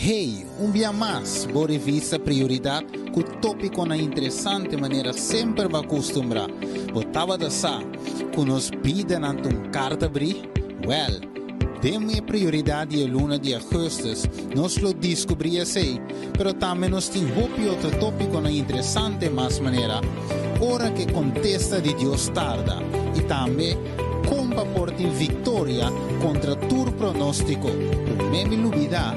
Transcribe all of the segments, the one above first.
Hey, un bia mas, bo revista Prioridad cu topiconan interesante manera semper bo a custumbra. Bo tabata sa cu nos bidanan ta un carta bri? Wel, den e Prioridad di e luna di augustus nos lo descubri esey, pero tambe nos tin hopi otro topiconan interesante mas manera Ora cu e contesta di Dios tarda y tambe Kon pa por tin viktoria kontra tur pronóstiko? Promé mi lubidá,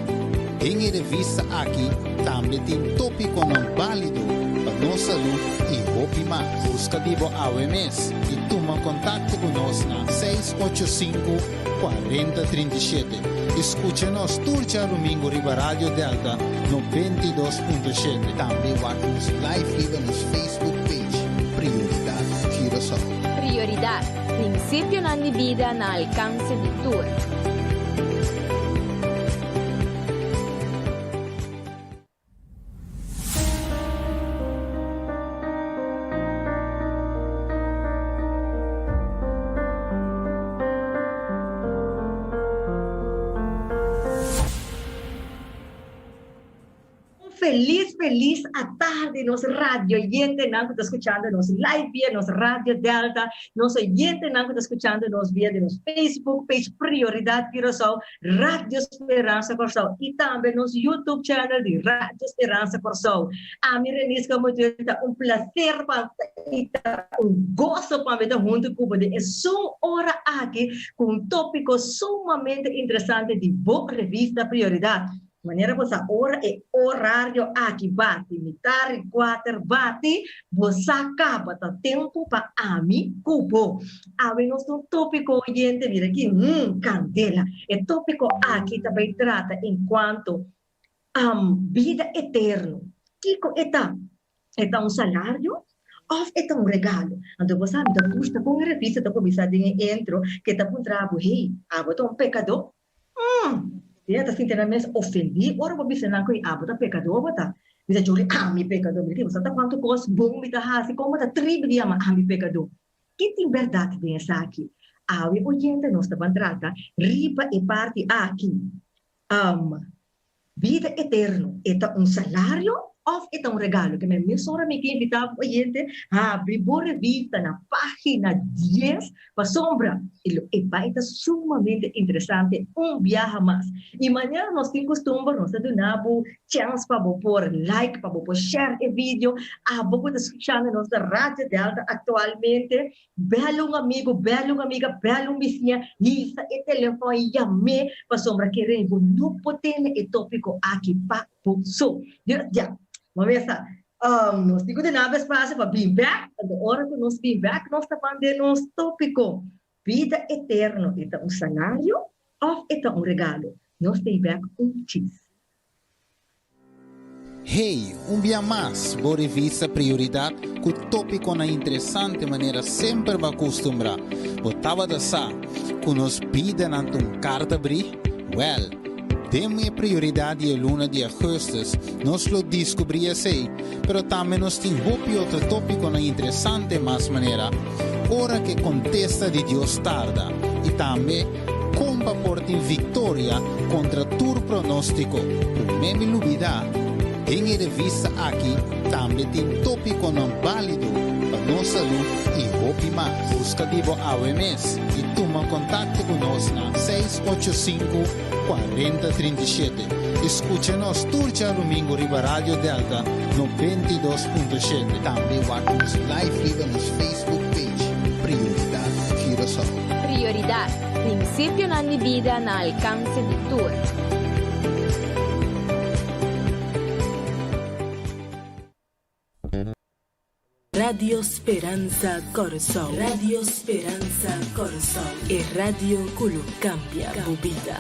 den e revista aki tambe tin tópikonan bálido pa nos salú i hopi mas. Buska di bo awe mes i tuma kontakto ku nos na 685 40 37 i skucha nos tur djarumingu riba Radio Delta 92.7. Tambe wak nos live riba nos Facebook page Prioridad Curaçao. Prioridat, Prinsipionan di bida na alkanse di tur. Un felis felis atardi nos radio oyentenan ku ta skuchando nos live via nos Radio Delta, nos oyentenan ku ta skuchando nos via di nos Facebook page Prioridad Curaçao, Radio Speransa Kòrsou i tambe nos YouTube channel di Radio Speransa Kòrsou. Ami Renisca Motuel ta un placer pa i ta un goso pa mi ta huntu ku bo den esun ora aki ku un tópiko sumamente interesante di bo revista Prioridad. Manera bo sa ora e orario aki bati mitar i kuater bati, bo sa kaba ta tempu pa ami ku bo. Awe nos ta un topiko oyente, mira aki, hmm, kandela. E topiko aki ta bai trata enkuanto bida eterno. Kiko e ta? E ta un salario òf e ta un regalo? Anto bo sa mi ta gusta kon e revista ta kuminsá den e intro ke ta puntra bo, hey, abo ta un pekadó? Mm! Ella ta sinti nan mes ofendí ora bo bisa nan ku abo ta pekadó bo ta bisa Jori ami pekadó mi ta bo sa ta kuantu kos bon mi ta hasi kon bo ta tribi di yama ami pekadó ki tin bèrdat den esaki awe oyente nos ta ban trata riba e parti aki um Bida eterno, e ta un salario òf e ta un regalo? Ke men mesora mi ke invitá bo oyente habri bo revista na página dies pasobra e lo e bai ta sumamente interesante un biaha mas. I manera nos tin kustumber nos ta duna bo chèns pa bo por like, pa bo por share e video. Abo ku ta skuchando nos na Radio Delta aktualmente, Bel un amigu, bel un amiga, bel un bisiña, hisa e telefòn i yam'é pasobra kere bo no por tene e tópiko aki pa bo so. Dios ya, bo mester nos tin ku duna bo espasio pa bin bèk, anto ora ku nos bin bèk nos ta ban den nos tópiko, Bida eterno e ta un salario òf e ta un regalo? Nos ta i bèk un chis. Hey, un bia mas, bo revista Prioridad cu topiconan interesante manera semper bo a custumbra. Bo tabata sa cu nos bidanan ta un carta bri? Wel, den e Prioridad di e luna di augustus nos lo descubri esey, pero tambe nos tin hopi otro topiconan interesante mas manera Ora cu e contesta di Dios tarda y tambe Kon pa por tin viktoria kontra tur pronóstiko? Promé mi lubidá, den e revista aki tambe tin tópikonan bálido pa nos salú i hopi mas. Buska di bo awe mes i tuma kontakto ku nos na 685 40 37 i skucha nos tur djarumingu riba Radio Delta 92.7. Tambe wak nos live riba nos Facebook page Prioridad Curaçao. Prioridat, Prinsipionan di bida na alkanse di tur. Radio Speransa Kòrsou Radio Speransa Kòrsou, e radio ku lo kambia bo bida.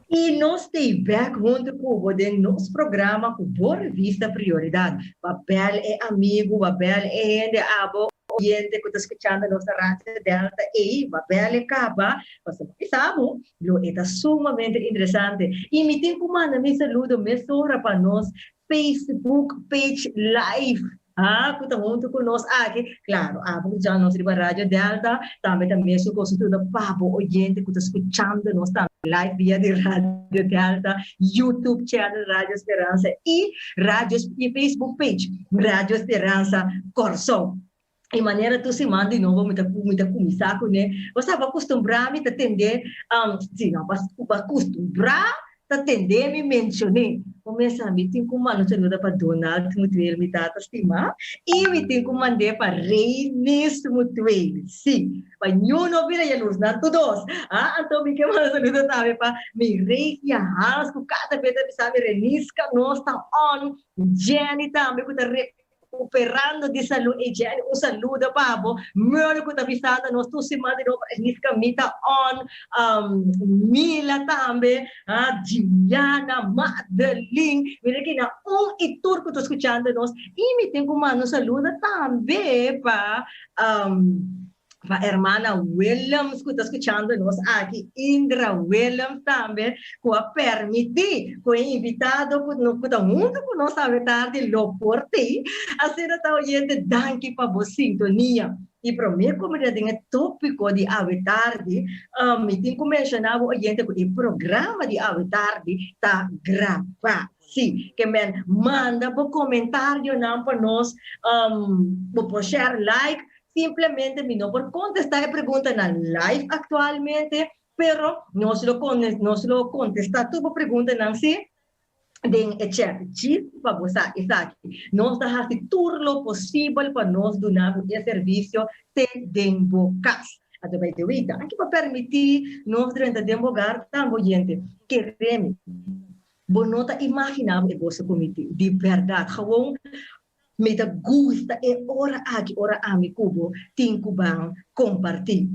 I nos ta ei bek huntu ku bo den nos programa ku bo revista Prioridad. Ba bel e amigu, ba bel e hende abo. Oyente ku ta skuchando nos na Radio Delta ei, bo a bèl e kaba, pasobra bo bisa bo, lo e ta sumamente interesante. I mi tin ku manda mi saludo mesora pa nos Facebook page live, ha, ku ta huntu ku nos aki. Klaro, abo ku skuchando nos riba Radio Delta, tambe ta mesun kos tur pa bo oyente ku ta skuchando nos tambe live via di Radio Delta, YouTube channel Radio Speransa i Radio i Facebook page Radio Speransa Kòrsou. E manera tur siman di nobo mi ta mi ta kuminsá kuné. Bo sa bo a kustumbrá mi ta tende, si no bo a kustumbrá ta tende mi menshon'é. Bo mesa mi tin ku manda un saludo pa Donald Mutueel, mi tata stimá, i mi tin ku mand'é pa Reinis Mutueel. Sí, pa niun no bira yalurs, nan tur dos. Ah, anto mi ke manda un saludo tambe pa mi Regia Hans ku kada bes ta bisa mi, Reniska, nos ta on. Jenny tambe ku ta Operando di salu ey Jenny un saludo pa bo Merle cu ta bisando nos tur siman di nobo Agnieszka mi ta on Mila tambe ha Giuliana Madeline mira ki na un y tur cu ta scuchando nos y mi tin cu manda un saludo tambe pa Pa hermana Willems cu ta scuchando nos aki, Indra Willems tambe cu a permiti cu e invitado cu cu ta hunto cu nos awe tardi lo por tei. Asina ta oyente, danki pa bo sintonia. Y prome cu mi ta den e topico di awe tardi, mi tin cu menciona bo oyente cu e programa di awe tardi ta graba. Sí, ke men manda bo comentarionan pa nos, bo por share, like, Simplemente mi no por contesta e preguntanan live actualmente, pero nos lo nos lo contesta tur bo preguntanan si den e chat. Djis pa bo sa esaki. Nos ta haci tur lo posibel pa nos duna bo e servicio te den bo cas. Anto by the way, danki pa permiti nos drenta den bo hogar tambe oyente. Kere mi, bo no ta imagina bo e goso cu mi tin. Di berdad, gewoon Mi ta gusta e ora aki ora ami ku bo tin ku ban kompartí.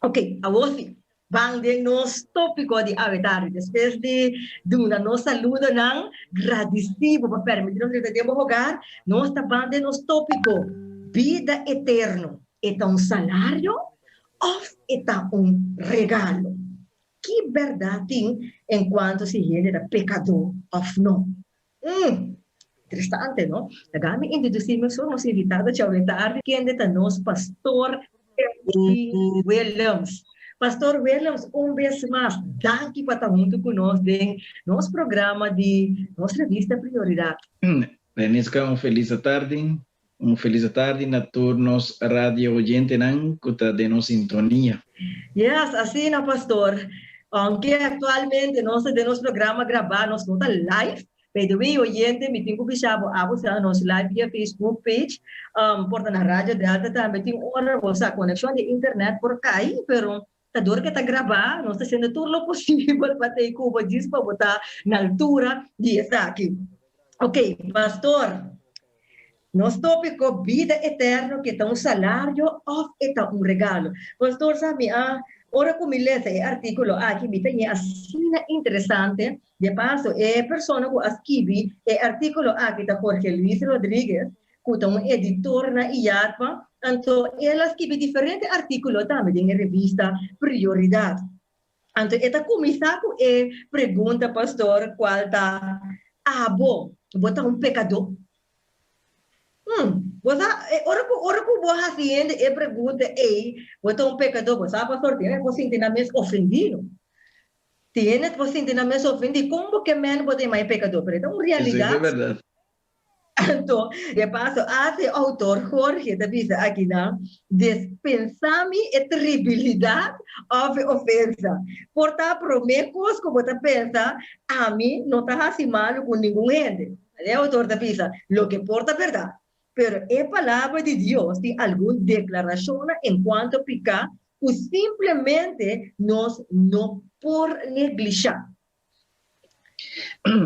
Ok, awor si, ban den nos tópiko di awe tardi. Despues di duna nos saludonan, gradisí bo pa permití nos drenta den bo hogar, nos ta ban den nos tópiko, Bida eterno, e ta un salario òf e ta un regalo? Ki bèrdat tin enkuanto si hende ta pekadó òf no? Mm! Interesante, no? Laga mi introducí mi so nos invitado djawe tardi, kende ta nos Pastor Erwin Willems. Pastor Willems, un bes mas, danki pa ta huntu ku nos den nos programa di nos revista Prioridad. Reniska, un felis atardi. Un felis atardi na tur nos radio oyentenan ku ta den nos sintonia. Yes, asina Pastor. Aunke actualmente nos ta den nos programa grabá, nos no ta live. By the way, oyente, mi tin ku bisa bo abo sa nos live via Facebook page, por ta na Radio Delta tambe tin ora bo sa konekshon di internet por kai, pero ta dor ke ta grabá, nos ta hasiendo tur lo posibel pa tei ku bo djis pa bo ta na altura di esaki. Ok, Pastor, nos tópiko bida eterno ke ta un salario òf e ta un regalo? Pastor sa mi a ora ku mi lesa e artíkulo aki mi ta ñe asina interesante, de paso e persona ku a skibi e artíkulo aki ta Jorge Luis Rodriguez ku ta un editor na IATPA, anto el a skibi diferente artíkulo tambe den e revista Prioridad. Anto e ta kuminsá ku e pregunta, Pastor, kual ta, Abo, bo ta un pekadó? Hmm, bo sa, e ora ku ora ku bo hasi hende e pregunta ei, bo ta un pekadó, bo sa, pastor, tin hende por sinti nan mes ofendí, no? Tin hende por sinti nan mes ofendí, kon bo ke men bo ta yama e pekadó? Pero e ta un Esei ta realidat. bèrdat. Anto, de paso, ase outor Jorge ta bisa akinan, Despensá mi e tribilidat òf e ofensa. Por ta promé kos ku bo ta pensa, Ami no ta hasi malu ku ningun hende. E outor ta bisa, Loke por ta bèrdat, pero e Palabra di Dios tin algun deklarashonnan enkuanto piká ku simplemente nos no por neglishá.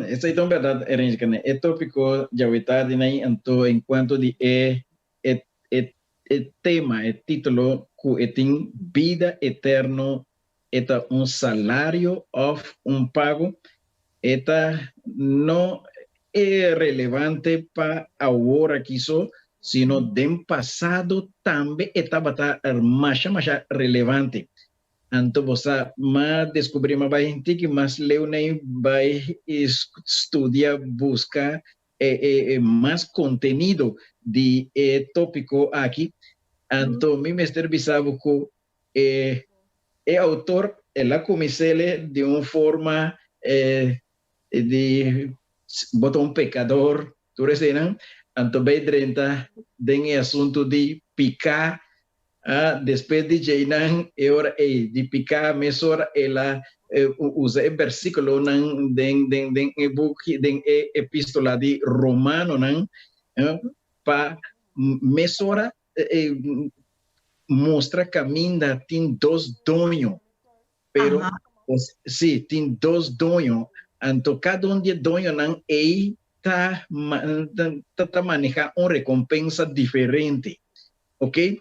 Esei ta un bèrdat, Erenjka. E tópiko djawe tardi na i anto enkuanto di e e e e tema, e título ku e tin Bida Eterno e ta un salario òf un pago? E ta no e relevante pa awor aki so, sino den pasado tambe e tabata masha masha relevante. Anto bo sa, m'a descubri m'a bai tiki mas leu nei bai studia, busca e mas contenido di e topico aki. Anto mi mester bisa bo cu e e autor el a cuminsele di un forma di bo ta un pecador, tur eseinan, anto bay drenta den e asunto di pica. Ah, despues di djeinan e ora ei di piká, mesora el a usa e bersíkulonan den den den e buki den e epístola di Romanonan pa mesora mustra kaminda tin dos doño. Pero si tin dos doño, anto kada un di e doñonan ei ta ta maneha un rekompensa diferente. Ok,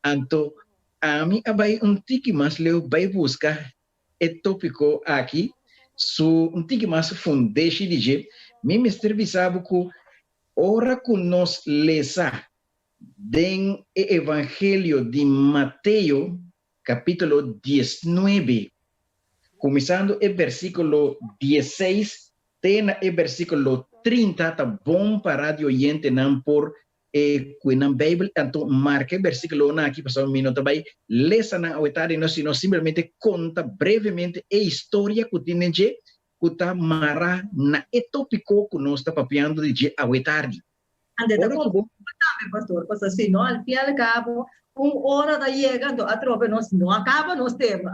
anto ami a bai un tiki mas leu bai buska e topiko aki su un tiki mas fundeshi di dje. Mi mester bisa bo ku ora ku nos lesa den e Evangelio di Mateo kapitulo diesnuebe, kuminsando e bersíkulo diesseis te na e bersíkulo trinta, ta bon pa radio oyentenan por E ku nan Beibel, anto marka e bersíkulonan aki, pasobra mi no ta bai lesa nan awe tardi no, sino simplemente konta brevemente e historia ku tin den dje ku ta mará na e tópiko ku nos ta papiando di dje awe tardi. Ande ta kon tambe, pastor, pasobra si no al fin al kabo un ora ta yega, anto atrobe nos no a kaba nos tema.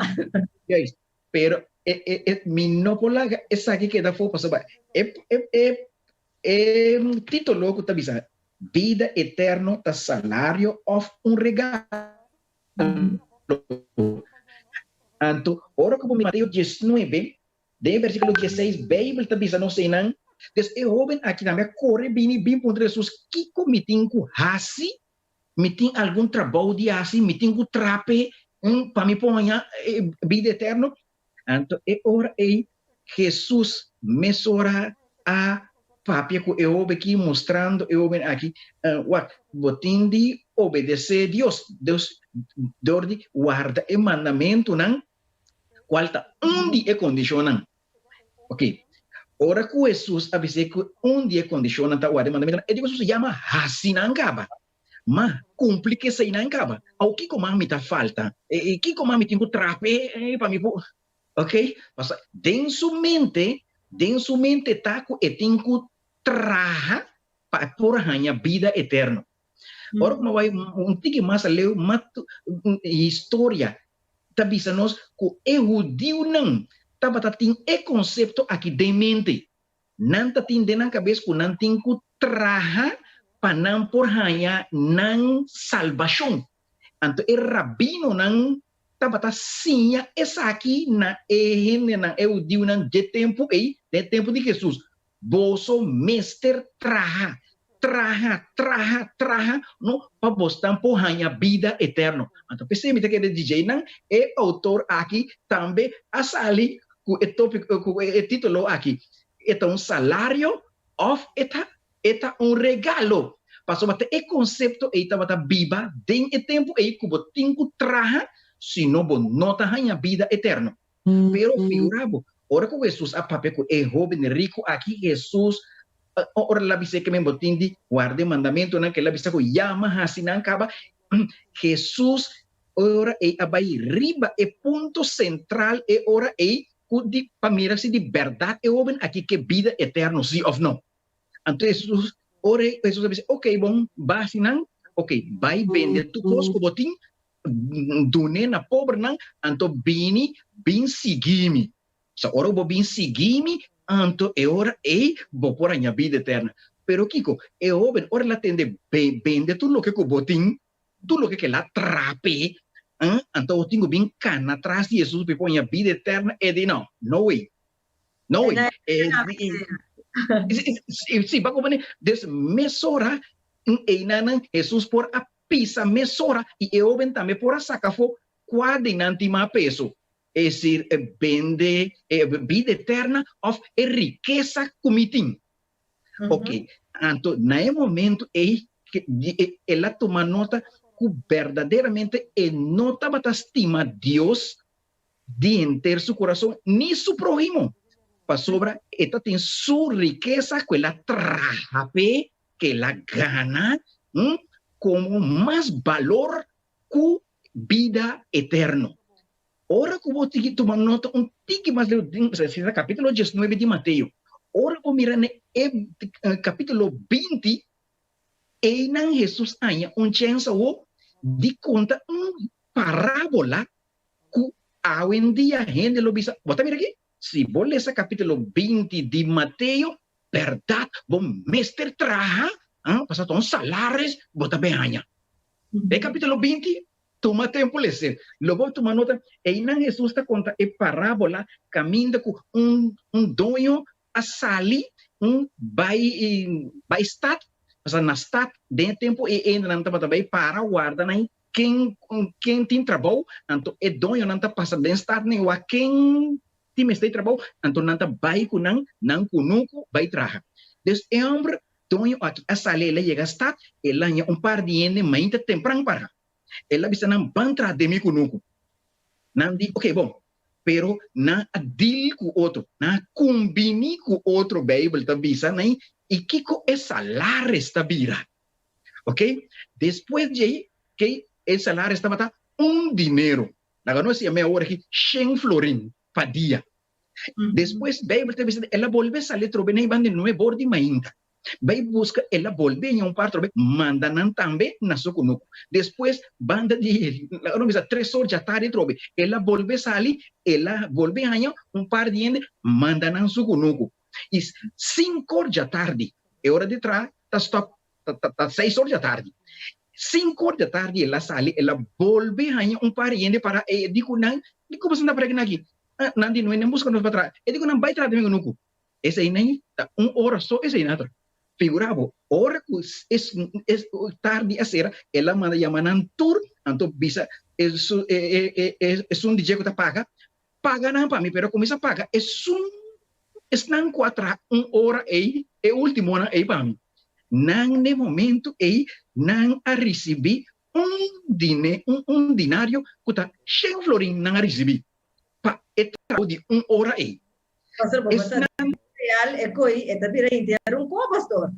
Juist, pero e e e mi no por laga esaki keda afó pasobra e e e E título ku ta bisa Bida Eterno ta salario òf un regalo? Anto, ora ku bo mira Mateo diesnuebe, den e versíkulo diesseis, Beibel ta bisa nos einan, Des e hóben aki tambe a kore bini bin puntra Hesus, Kiko mi tin ku hasi? Mi tin algun trabou di hasi? Mi tin ku trape pa mi por haña bida eterno? Anto e ora ei Hesus mesora a papia ku e hoben aki, mustrando e hoben aki, Wak, bo tin di obedesé Dios, Dios dor di warda e mandamentunan, kual ta un di e kondishonnan. Oke, ora ku Hesus a bis'é ku un di e kondishonnan ta warda e mandamentunan, e di ku Hesus yama hasi nan kaba. Ma cumpli cu eseinan caba. Awo kico mas mi ta falta? E kico mas mi tin cu trape pa mi por. Ok, pasobra den su mente, den su mente ta cu e tin cu traha pa e por haña bida eterno. Ora cu mi a bai un tiki mas aleu, mas historia ta bisa nos cu e hudiunan tabata tin e concepto aki den mente. Nan ta tin den nan kabes ku nan tin ku traha pa nan por haña nan salbashon. Anto e rabinonan tabata siña esaki na e hendenan, e hudiunan dje tempu ei, den e tempu di Hesus, Boso mester traha, traha, traha, traha, no, pa bosnan por haña bida eterno. Anto p'esei mi ta kere di nan, e outor aki tambe a sali ku e tópiko, ku e título aki, e ta un salario òf e ta e ta un regalo? Pasobra ta e konsepto ei tabata biba den e tempu ei ku bo tin ku traha, sino bo no ta haña bida eterno. Pero figura bo, ora ku Hesus a papia ku e hóben riku aki, Hesus ora el a bis'é ke men bo tin di warda e mandamentunan, ke el a bisa ku yama hasi nan kaba, Hesus Ora ei a bai riba e punto sentral e ora ei ku di pa mira si di bèrdat e hóben aki ke bida eterno si òf no. Anto Hesus ora ei Hesus a bisa, Oke bon, basi nan, oke, bai bende tur kos ku bo tin, dun'é na pobernan, anto bini bin sigui mi. Sa ora ku bo bin sigui mi, anto e ora ei bo por haña bida eterno. Pero kiko? E hóben ora el a tende bende tur loke ku bo tin, Tur loke ke la trape, anto bo tin ku bin kana tras di Hesus pa e por haña bida eterna, e di no, no way, no way. Si, bo a komprende? Des mesora einanan Hesus por a pisa mesora i e hoben tambe por a saka afó kua di nan tin mas peso, es decir, bende e bida eterna òf e rikesa ku mi tin. Ok, anto na e momento ei. El a tuma nota ku berdaderamente e no tabata stima Dios di henter su kurason ni su próhimo, pasobra e ta tin su rikesa ku el a traha p'e, ku el a gana, komo mas balor ku bida eterno. Ora ku bo tiki tuma nota un tiki mas leu den kapítulo diesnuebe di Mateo, ora bo mira na e kapítulo binti, einan Hesus haña un chèns awo di konta un parábola ku awendia hende lo bisa, Bo ta mira aki? Si bo lesa kapítulo 20 di Mateo, bèrdat bo mester traha, pasobra ta un salaris bo ta bin haña. E kapítulo 20, tuma tempu les'é. Lo bo tuma nota, einan Hesus ta konta e parábola kaminda ku un doño a sali un bai bai stat, pasobra na stat den e tempu ei hendenan tabata bai para warda nan Ken ken tin trabou, anto e doñonan ta pasa den stad nen wak ken tin mester di trabou, anto nan ta bai ku nan, nan kunuku bai traha. Dus e homber doño aki a sali, el a yega stad, el a haña un par di hende mainta tempran para. El a bisa nan, Ban traha den mi kunuku. Nan di, Oke, bon. Pero nan a deal ku otro, nan a kumbini ku otro, Beibel ta bisa nan, i kiko e salaris ta bira? Ok, despues di ei, ke e salaris tabata un dinero. Laga nos yam'é awor aki shen florin pa dia. Despues Beibel ta bisa el a bolbe sali trobe na e banda di nuebe or di mainta. Bai buska el a bolbe haña un par trobe, manda nan tambe na su kunuku. Despues banda di, laga nos bisa tres or djatardi trobe, el a bolbe sali, el a bolbe haña un par di hende, manda nan su kunuku. I sinku or djatardi, e ora di traha ta stop ta seis or djatardi. Sinku or djatardi el a sali, el a bolbe haña un par di hende para e di ku nan, di ku boso ta prek aki? Nan di no buska nos pa traha. E di ku nan bai traha den kunuku. Esei nan ta un ora so esei nan a traha. Figura bo, ora ku es tardi a sera, el a manda yama nan tur, anto bisa esun di dje ku ta paga, Paga nan pa mi, pero kuminsá paga esun esnan ku a traha un ora ei, e últimonan ei pa mi. Nan n'e momentu ei nan a risibí un dine, un un dinario ku ta shen florin nan a risibí pa e trabou di un ora ei. Pastor, bo ta Esnan. real e koi e ta bira henter un ko, pastor.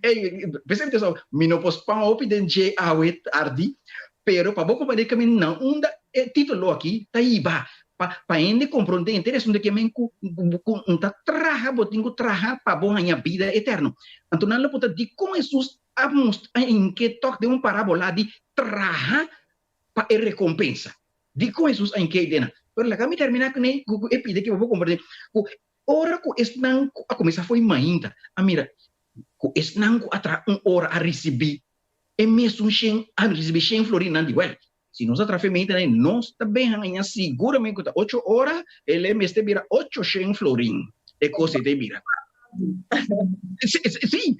Ey, p'esei mi ta sa, mi no por span hopi den dje awe tardi, pero pa bo comprende kaminda na unda e titulo aki ta hiba, pa pa hende comprende henter esun di ke men ku ku un ta traha, bo tin ku traha pa bo haña bida eterno. Anto nan lo por ta dikon Hesus a mustra hinke tòg den un parabola di traha pa e rekompensa. Dikon Hesus a hinke e idea nan? Pero laga mi termina kuné ku e pida ke bo por comprende ku Ora ku esnan ku a kuminsá fo'i mainta a mira ku esnan ku a traha un ora a risibí e mesun shen, a risibí shen florin, nan di, Wèl, si nos a traha fo'i mainta nan, nos ta ben haña siguramente ku ta ocho ora, el e mester bira ocho shen florin. E kos ei ta e bira. Sí,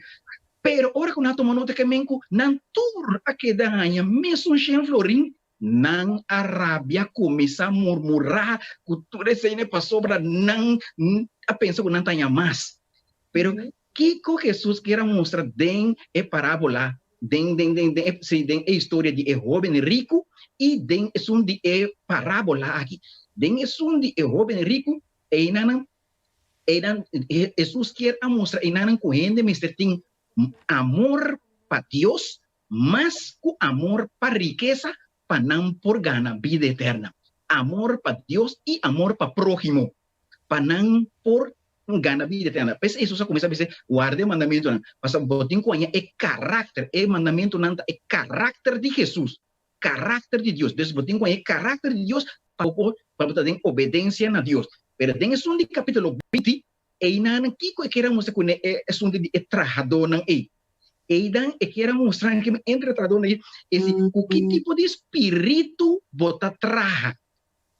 pero ora ku nan a tuma nota ke men ku nan tur a keda haña mesun shen florin, Nan a rabia kuminsá murmurá ku tur esei pasobra nan a pensa ku nan ta haña mas. Pero kiko Hesus kier a mustra den e parábola, den den den den sí, den e historia di e hóben riku i den esun di e parábola aki? Den esun di e hóben riku, einan einan Hesus kier a mustra einanan ku hende mester tin amor pa Dios Mas ku amor pa rikesa pa nan por gana bida eterna. Amor pa Dios i amor pa próhimo pa nan por gana bida eterna. P'esei Hesus a kuminsá bisa, Warda e mandamentunan, pasobra bo tin ku haña e karakter. E mandamentunan ta e karakter di Hesus, karakter di Dios. Dus bo tin ku haña e karakter di Dios pa bo por pa bo ta den obedensia na Dios. Pero den esun di kapítulo binti, einan kiko e kier a mustra kuné e asuntu di e trahadónan ei? Einan e kier a mustra ke entre e trahadónan ei es di ku ki tipo di spiritu bo ta traha.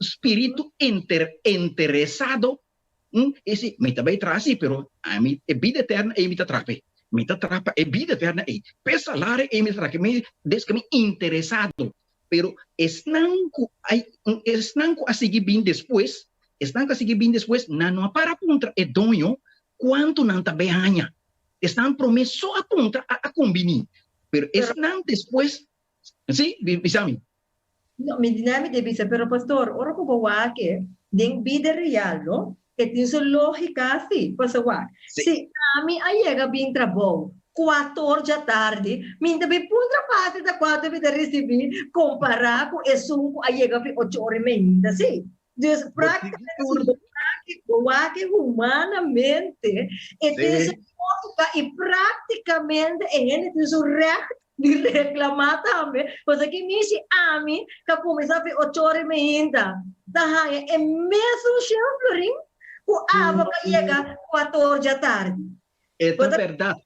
Spiritu enter interesado, es di mi ta bai traha si pero ami e bida eterna ei mi ta traha p'e. Mi ta traha pa e bida eterna ei. P'e salario ei mi ta traha ke des ke mi interesado. Pero esnan ku a esnan ku a sigui bin despues, esnan ku a sigui bin despues, nan no a para puntra e doño kuantu nan ta bay haña. Esnan promé so a puntra, a a kumbiní. Pero esnan despues, sí, bisa mi. No, mi di mi de bisa, pero pastor, ora ku bo wak den bida real, no? E tin su lógika si, paso wak. Si ami a yega bin trabou 4'or djatardi, mi ta bin puntra parti ta kuantu mi ta risibí kompará ku esun ku a yega fi 8'or i meinta, si. Dus práktikamente si bo wak, bo wak humanamente, e tin su lógika i práktikamente e hende tin su règt di reklamá tambe. Pasobra ki mishi ami ta kuminsá fi 8'or i meinta ta haña e mesun shen florin ku abo ka yega 4'or djatardi. E ta bèrdat.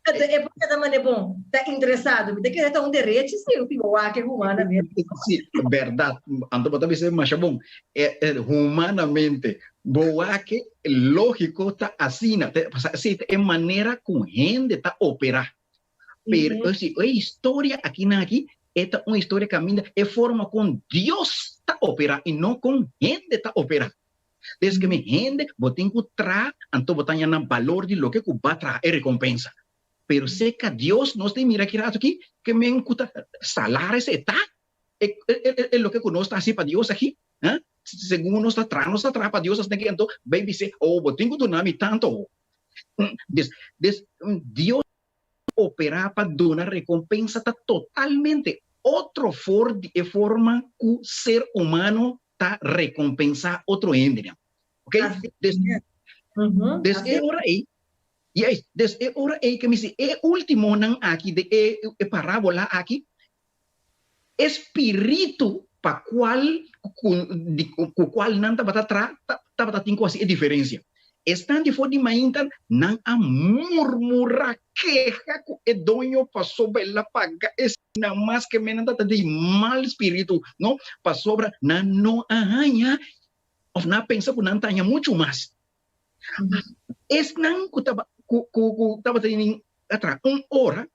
Anto e por keda manera bon ta interesado. Mi ta kere ta un derecho si si bo wak humanamente. Si, bèrdat. Anto bo ta bisa masha bon. E humanamente bo wak lógiko ta asina. Si ta e manera ku hende ta operá. Pero si e historia akinan aki e ta un historia kaminda e forma kon Dios ta operá i no kon hende ta operá. Des ke mi hende bo tin ku traha, anto bo ta haña nan balor di loke ku ba traha, e rekompensa. Pero serka Dios nos tin mira ki rato aki ke men ku ta salaris e ta e e loke ku nos ta hasi pa Dios aki, ha? Segun nos ta traha, nos ta traha pa Dios asina ki anto bai bis'é, oh bo tin ku duna mi tanto. Des des Dios operá pa duna rekompensa ta totalmente otro for di e forma ku ser humano ta rekompensá otro hendenan. Ok? Des, des e ora ei, yes, des e ora ei ke mi si e últimonan aki de e, e parábola aki, e spiritu pa kual ku, di, ku kual nan tabata tra, tabata tin ku hasi e diferensia. Esnan di for di mainta nan a murmurá, keha ku e doño pasobra el a paga esnan mas ke men nan tabata di mal spiritu, no, pasobra nan no a haña òf nan a pensa ku nan ta haña muchu mas. Esnan ku ku ku tabata tene atra un ora,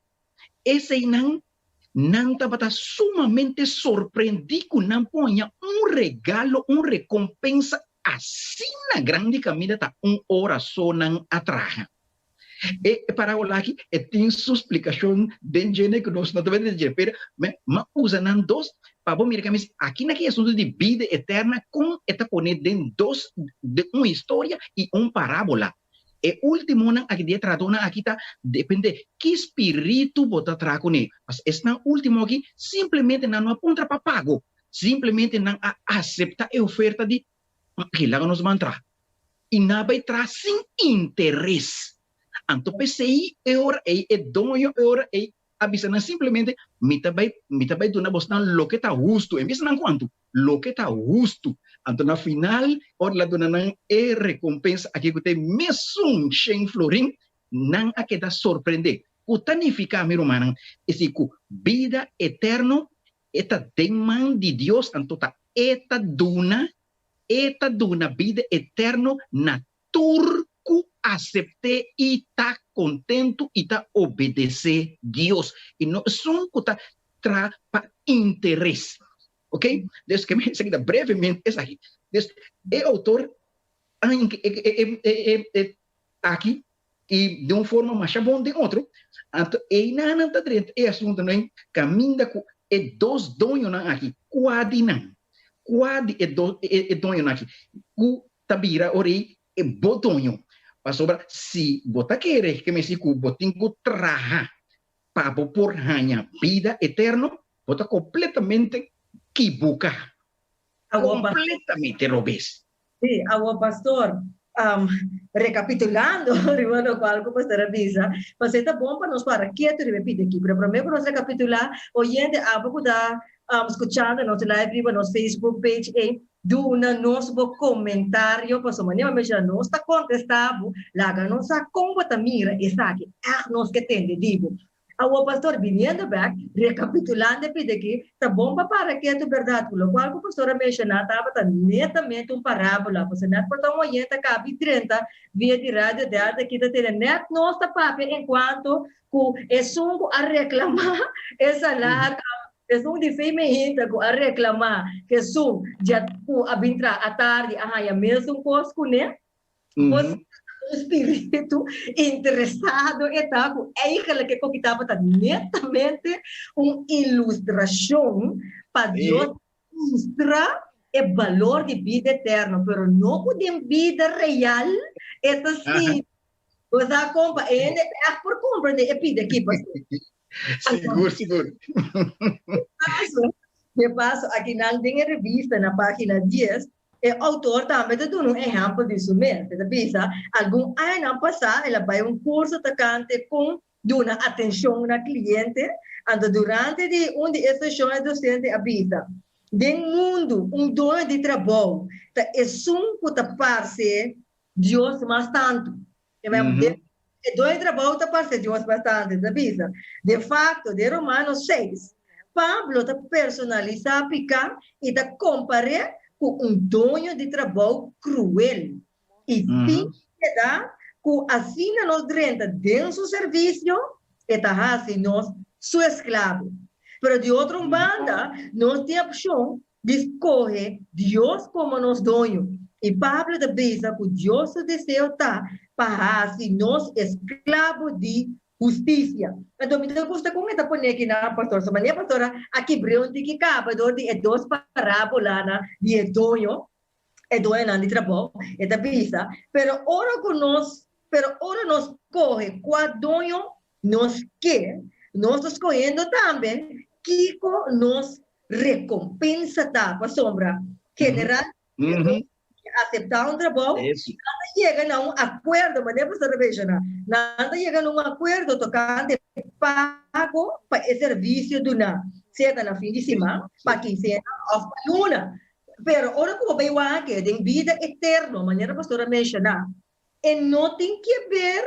eseinan nan tabata sumamente sorprendí ku nan por haña un regalo, un rekompensa asina grandi kaminda ta un ora so nan a traha. E parábola aki e tin su splikashon den djene ku nos no ta mete den dje, pero mi a usa nan dos pa bo mira kaminda aki na ki asuntu di bida eterna kon e ta pone den dos, den un historia i un parábola. E ultimonan aki di e tratonan aki ta depende ki spiritu bo ta traha kuné. Pasobra esnan ultimo aki simplemente nan no a puntra pa pago, simplemente nan a asepta e oferta di oke laga nos ban traha. I nan a bai traha sin interes. Anto p'esei e ora ei e doño e ora ei a bisa nan simplemente, Mi ta bai, mi ta bai duna bosnan loke ta hustu. E bisa nan kuantu? Loke ta hustu. Anto na final, ora el a duna nan e rekompensa aki ku ta e mesun shen florin, nan a keda sorprendé. Ku ta nifiká, mi rumannan, esei ku bida eterno e ta den man di Dios, anto ta E ta duna, E ta duna bida eterno na Tur ku asept'é i ta kontentu i ta obedesé Dios, i no esun ku ta traha pa interes. Ok, dus ke mi esaki ta brevemente esaki. Dus e outor a aki i den un forma masha bon den otro, anto einan nan ta drenta e asuntunan kaminda ku e dos doñonan aki, kua di nan, kua di e dos e doñonan aki ku ta bira ora ei e bo doño. Pasobra si bo ta kere ke mester ku bo tin ku traha pa bo por haña bida eterno, bo ta kompletamente kibuká, kompletamente robes. Sí, awor pastor, rekapitulando riba lokual ku pastor a bisa, pastor ta bon pa nos para ketu riba e pida aki, pero promé ku nos rekapitulá, oyente abo ku ta skuchando nos live riba nos Facebook page ei, Duna nos bo komentario pasobra manera mi a menshoná nos ta kontestá bo, laga nos sa kon bo ta mira esaki, ègt nos ke tende di bo. Awor pastor, biniendo bèk, rekapitulando e pida aki, ta bon pa para ketu bèrdat ku lokual ku pastor a menshoná tabata netamente un parábola, pasobra nèt por ta un oyente a kabi drenta via di Radio Delta aki ta tende nèt nos ta papia enkuanto ku esun ku a reklamá e salario, esun di fe mehinta ku a reklamá ku esun dja ku a bin traha atardi a haña mesun kos kuné. Pues Un spiritu interesado e ta ku eigenlijk e koki tabata netamente un ilustrashon pa Dios mustra e balor di bida eterno, pero no ku den bida real e ta sinti. Bo sa kon pa e hende ègt por komprendé e pida aki, pastor. Sigur, sigur. De paso, akinan den e revista na página dies, E outor tambe ta duna un ehèmpel di su mes. E ta bisa, Algun añanan pasá el a bai un kurso tokante kon duna atenshon na kliente. Anto durante di un di e seshon e dosente a bisa, Den mundu un doño di trabou ta esun ku ta parse Dios mas tantu. E doño di trabou ta parse Dios mas tantu, e ta bisa. De fakto, den Romanos seis, Pablo ta personalisá piká i ta kompar'é ku un doño di trabou kruel i sin piedat ku asina nos drenta den su servisio, e ta hasi nos su esklabo. Pero di otro un banda, nos tin opshon di skohe Dios komo nos Doño. I Pablo ta bisa ku Dios su deseo ta pa hasi nos esklabo di hustisia. Anto mi ta gusta kon e ta pone akinan, pastor. So manera pastor a kibr'é un tiki kaba dor di e dos parábolanan di e doño, e doñonan di trabou, e ta bisa, Pero ora ku nos, pero ora nos kohe kua doño nos ke, nos ta skohendo tambe kiko nos rekompensa ta, pasobra generalmente aseptá un trabou, nan ta yega na un akuerdo, manera pastor a menshoná, nan ta yega na un akuerdo tokante pago pa e servisio duná, sea ta na fin di siman, pa kinsena òf pa luna. Pero ora ku bo bai wak den bida eterno, manera pastor a menshoná, E no tin ke ber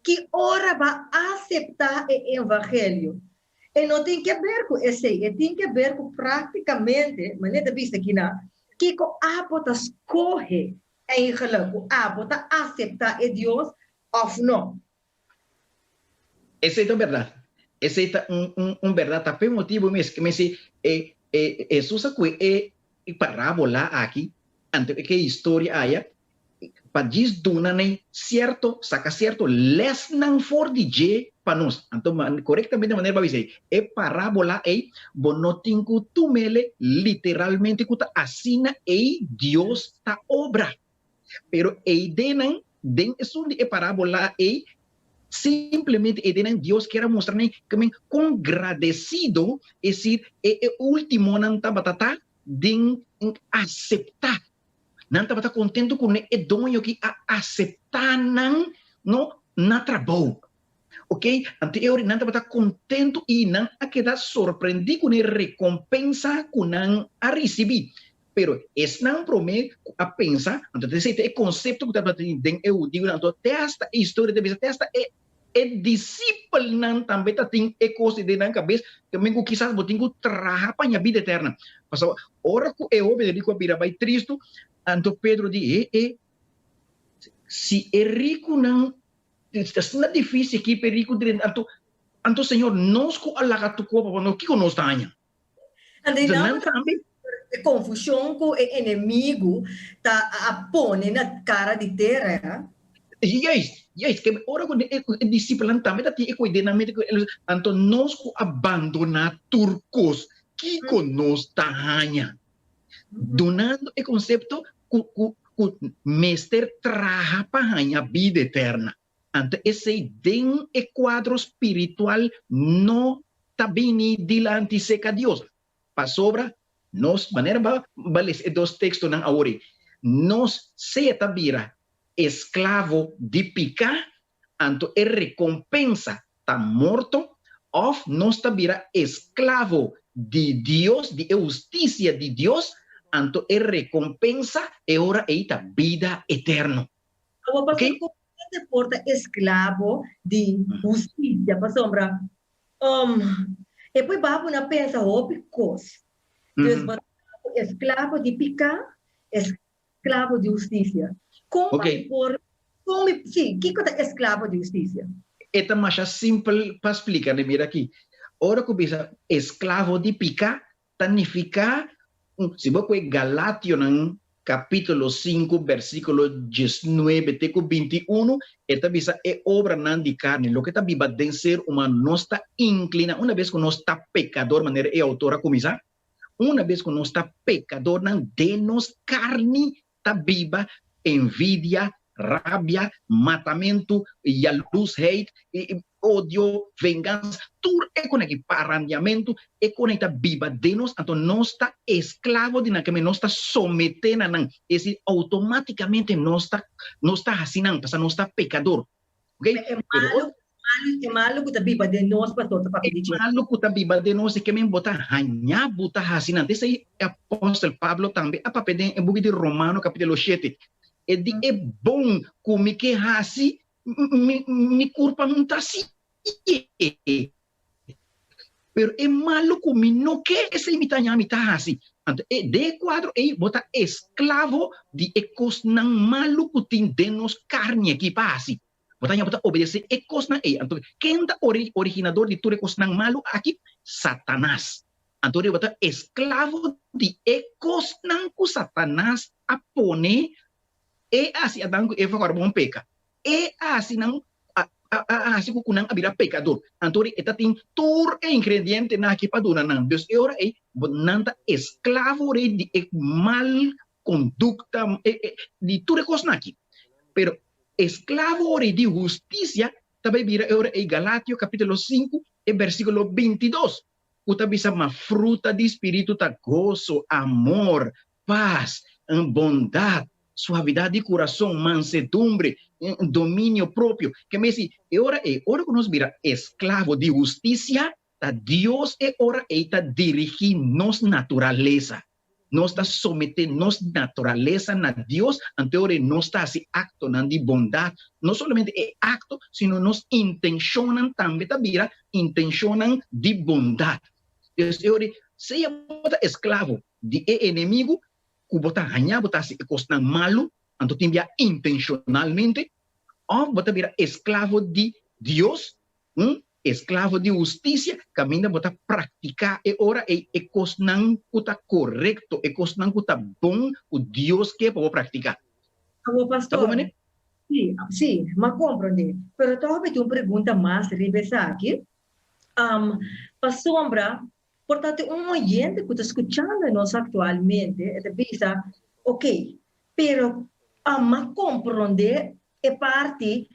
ki ora ba aseptá e evangelio. E no tin ke ber ku esei. E tin ke ber ku práktikamente, manera ta bisa kina, kiko abo ta skohe eigenlijk, ku abo ta aseptá e Dios òf no. Esei ta bèrdat. Esei ta un un un bèrdat. Ta p'e motibu mes ku mester e e Hesus a kue e parábola aki, anto e ke historia aya, pa djis duna nan sierto, saka sierto lèsnan for di dje pa nos. Anto korektamente manera bo a bisa ei, e parábola ei bo no tin ku tum'el literalmente ku ta asina ei Dios ta obra. Pero e ideanan den esun di e parábola ei, simplemente e ideanan Dios kier a mustra nan ku men kon gradesido es decir e e últimonan tabata ta den aseptá. Nan tabata kontentu ku e doño ki a aseptá nan no na trabou. Ok, anto e ora nan tabata kontentu i nan a keda sorprendí ku e rekompensa ku nan a risibí. Pero esnan promé ku a pensa, anto ta esei ta e konsepto ku tabata tin den e hudiunan, anto te asta e historia ta bisa, te asta e e disipelnan tambe ta tin e kos ei den nan kabes, ke men ku kisas bo tin ku traha pa haña bida eterna. Pasobra ora ku e hoben riku a bira bai tristu, anto Pedro di, E, e, si e rikunan Ta asina difícil ki p'e riku drenta. Anto, anto Señor, nos ku a laga tur kopa pa nos, kiko nos ta haña? Anto Entonces, nan tambe. E konfushon ku e enemigu ta a pone na kara di tera, ya. Juist, juist. Ke ora ku e, e disipelnan tambe ta tin e koi den nan mente ku anto nos ku a bandoná tur kos, kiko nos ta haña? Dunando e konsepto ku ku ku mester traha pa haña bida eterna. Anto esei den e kuadro spiritual no ta bini dilanti serka Dios, pasobra nos, manera bo a lesa e dos tekstonan awor ei, nos sea ta bira esklavo di piká, anto e rekompensa ta morto, òf nos ta bira esklavo di Dios, di e hustisia di Dios, anto e rekompensa e ora ei ta bida eterno. Awor pasobra Oké? kon hende por ta esklabo di hustisia? Pasobra e por babu na pensa hopi kos. Dus bo ta esklabo di piká, Esklabo di hustisia. Kon mi por, kon mi, sí, kiko ta esklabo di hustisia? E ta masha simpel pa splika, ne? Mira aki, ora ku bisa esklabo di piká, ta nifiká, si bo kohe Galationan kapítulo sinku bersíkulo diesnuebe te ku bintiunu, e ta bisa e obranan di karni, loke ta biba den ser humano, nos ta inkliná, una bes ku nos ta pekador, manera e outor a kuminsá, una bes ku nos ta pekadornan, den nos karni ta biba envidia, rabia, matamentu, yalusheid, odio, vengansa, tur e kos aki, parandiamentu, e kos aki ta biba den nos, anto nos ta esklavo di nan, keme nos ta someté na nan, es decir, outomátikamente nos ta nos ta hasi nan, pasobra nos ta pekador. Ok? E malu, e malu ku ta biba den nos, pastor ta papia di dje. E malu ku ta biba den nos, e ke men bo ta haña bo ta hasi nan. Esei apòstel Pablo tambe a papia den e buki di Romano kapítulo shete. E di e bon ku mi ke hasi, mi mi kurpa no ta hasié. Pero e malu ku mi no ke, esei mi ta haña mi ta hasi. Anto e den e kuadro ei bo ta esklavo di e kosnan malu ku tin den nos karni aki pa hasi. Bo ta haña bo ta obedesé e kosnan ei. Anto ken ta originador di tur e kosnan malu aki? Satanas. Anto bo ta esklavo di e kosnan ku Satanas a pone e hasi Adan ku Eva ku ora bon peka. E hasi nan a hasi ku nan a bira pekador. Anto e ta tin tur e ingredientenan aki pa duna nan. Dus e ora ei bo nan ta esklavo rei di e mal kondukta, di tur e kosnan aki. Pero esklavo rei di hustisia ta bai bira e ora ei Galatio kapitulo sinku e bersikulo bintidos ku ta bisa ma fruta di spiritu ta goso, amor, pas, bondat, suavidat di kurason, mansedumbre, dominio propio. Ke mester e ora ei, ora ku nos bira esklavo di hustisia, ta Dios e ora ei ta dirigí nos naturalesa. Nos ta someté nos naturalesa na Dios, anto e ora ei nos ta hasi aktonan di bondat. No solamente e akto, sino nos intenshonnan tambe ta bira intenshonnan di bondat. Pues e ora ei, sea bo ta esklavo di e enemigu, ku bo ta haña bo ta hasi e kosnan malu, anto tin bia intenshonalmente, òf bo ta bira esklavo di Dios, un esklavo di hustisia, kaminda bo ta praktiká e ora ei e kosnan ku ta korekto, e kosnan ku ta bon ku Dios ke pa bo praktiká. Abo pastor, sí, sí, m'a komprondé. Pero tòg mi tin un pregunta mas riba esaki. Pasobra Por ta tin un oyente cu ta scuchando nos actualmente, e ta bisa, Ok, pero ama compronde e parti,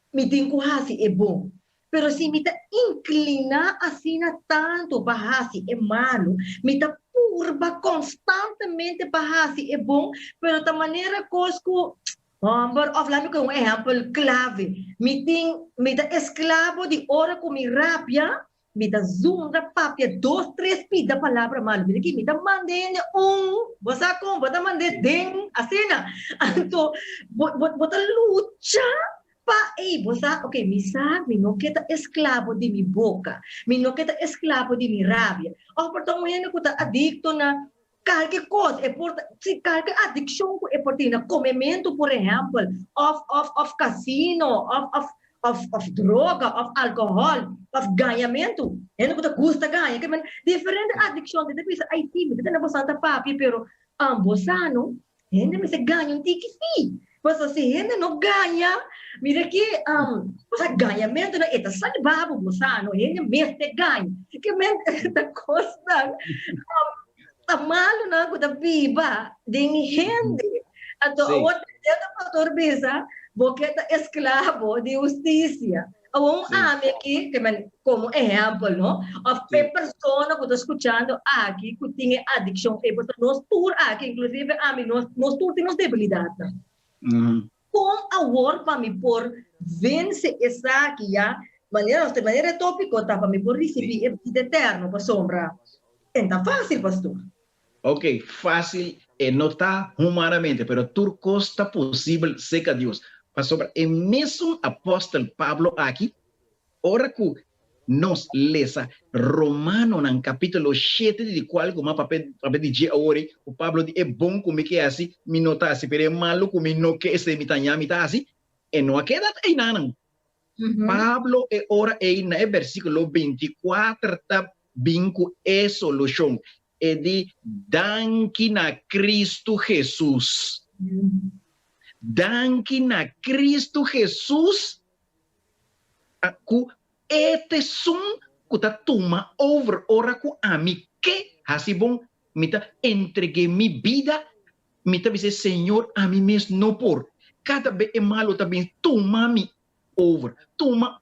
mi tin cu haci e bon. Pero si mi ta inclina asina tanto pa haci e malo, mi ta purba constantemente pa haci e bon, pero ta manera cos cu, homber, of laat mi coge un ehempel clave, mi tin, mi ta esclavo di ora cu mi rabia, Mi ta zundra papia dos tres pida palabra malu. Mira aki, mi ta manda hende un, bo sa kon, bo ta mand'é den, asina. Anto, bo, bo, bo ta lucha pa, ey, bo sa, ok, mi sa, mi no ke ta esklabo di mi boka, mi no ke ta esklabo di mi rabia. Òf por ta un hende ku ta adikto na kalke kos, e por ta, si, kalke adikshon ku e por tin, na komementu, por ehèmpel, òf, òf, òf kasino, òf, òf, of of droga of alcohol of gañamentu hende ku ta gusta gaña ke men diferente adikshon te ta bisa ai si mi ta tende bosan ta papia pero bo sa no hende mester gaña un tiki si pasobra si hende no gaña mira ki bo sa gañamentu nan e ta salba bo bo sa no hende mester gaña ke men ta kosnan ta malu nan ku ta biba den hende anto awor ta pastor bisa Bo ke ta esklabo di hustisia. Awor un ami aki, ke men komo ehèmpel no, òf e persona ku ta skuchando aki ku tin e adikshon ei, pasobra nos tur aki, inklusive ami, nos nos tur tin nos debilidatnan. Kon awor pa mi por vense esaki ya? Manera nos ta, manera e tópiko ta pa mi por risibí e bida eterno, pasobra e no ta fásil, pastor. Ok, fácil e no ta humanamente, pero tur cos ta posibel cerca Dios. Pasobra e mesun apostel Pablo aki, ora cu nos lesa Romanonan capitulo shete di cual cu m'a papia papia di dje awor ei, cu Pablo di e bon cu mi ke haci, mi no ta haci, pero e malo cu mi no ke esei mi ta ña mi ta haci, e no a keda einanan. Pablo e ora ei na e versiculo 24 ta bin cu e solucion. E di, Danki na Kristu Hesus. Danki na Kristu Hesus ku e ta esun ku ta tuma over ora ku ami ke hasi bon. Mi ta entreg'é mi bida, mi ta bis'é, Señor, ami mes no por. Kada be e malu ta bin tuma mi over, tuma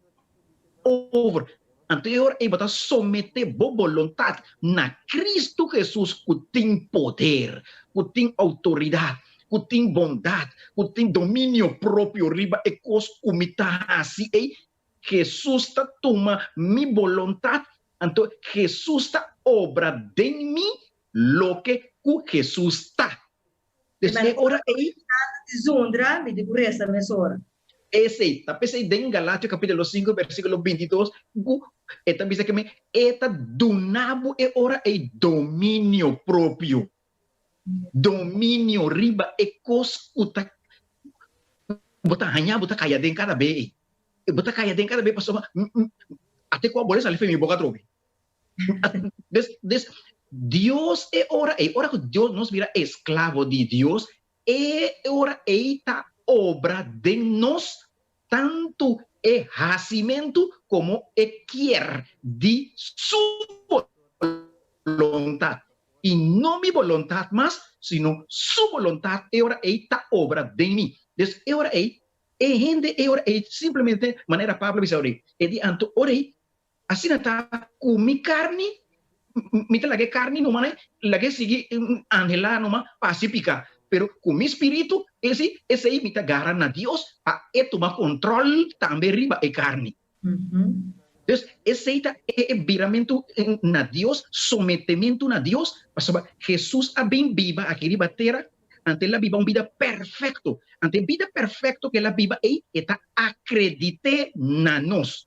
over. Anto e ora ei bo ta someté bo boluntat na Kristu Hesus ku tin poder, ku tin outoridat, ku tin bondat, ku tin dominio propio riba e kos ku mi ta hasi ei. Hesus ta tuma mi boluntat, anto Hesus ta obra den mi loke ku Hesus ta. Des e ora ei. Di zundra, mi di ku resa mesora. Esei ta p'esei den Galatio kapítulo sinku versíkulo bintidos ku e ta bisa keme e ta duna bo e ora ei dominio propio, dominio riba e kos ku ta bo ta haña bo ta kaya den kada be ei. Bo ta kaya den kada be pasobra ate ku a bole sali for mi boka atrobe. Des, des, Dios e ora ei, ora ku Dios nos bira esklavo di Dios, E ora ei ta obra den nos tantu e hasimentu komo e kier di Su bolontat. I no mi bolontat mas, sino Su bolontat e ora ei ta obra den mi. Dus e ora ei, e hende e ora ei simplemente manera Pablo a bisa ora ei, e di anto ora ei Asina ta ku mi karni, mi ta laga e karni numa nai, laga e sigui anhelá numa pa hasi piká. Pero ku mi spiritu, esi, esei mi ta gara na Dios pa e tuma kontròl tambe riba e karni. Dus, esei ta e biramentu na Dios, sometementu na Dios, pasobra Hesus a bin biba aki riba tera, anto el a biba un bida perfekto. Anto e bida perfekto ku el a biba ei, e ta akredit'é na nos.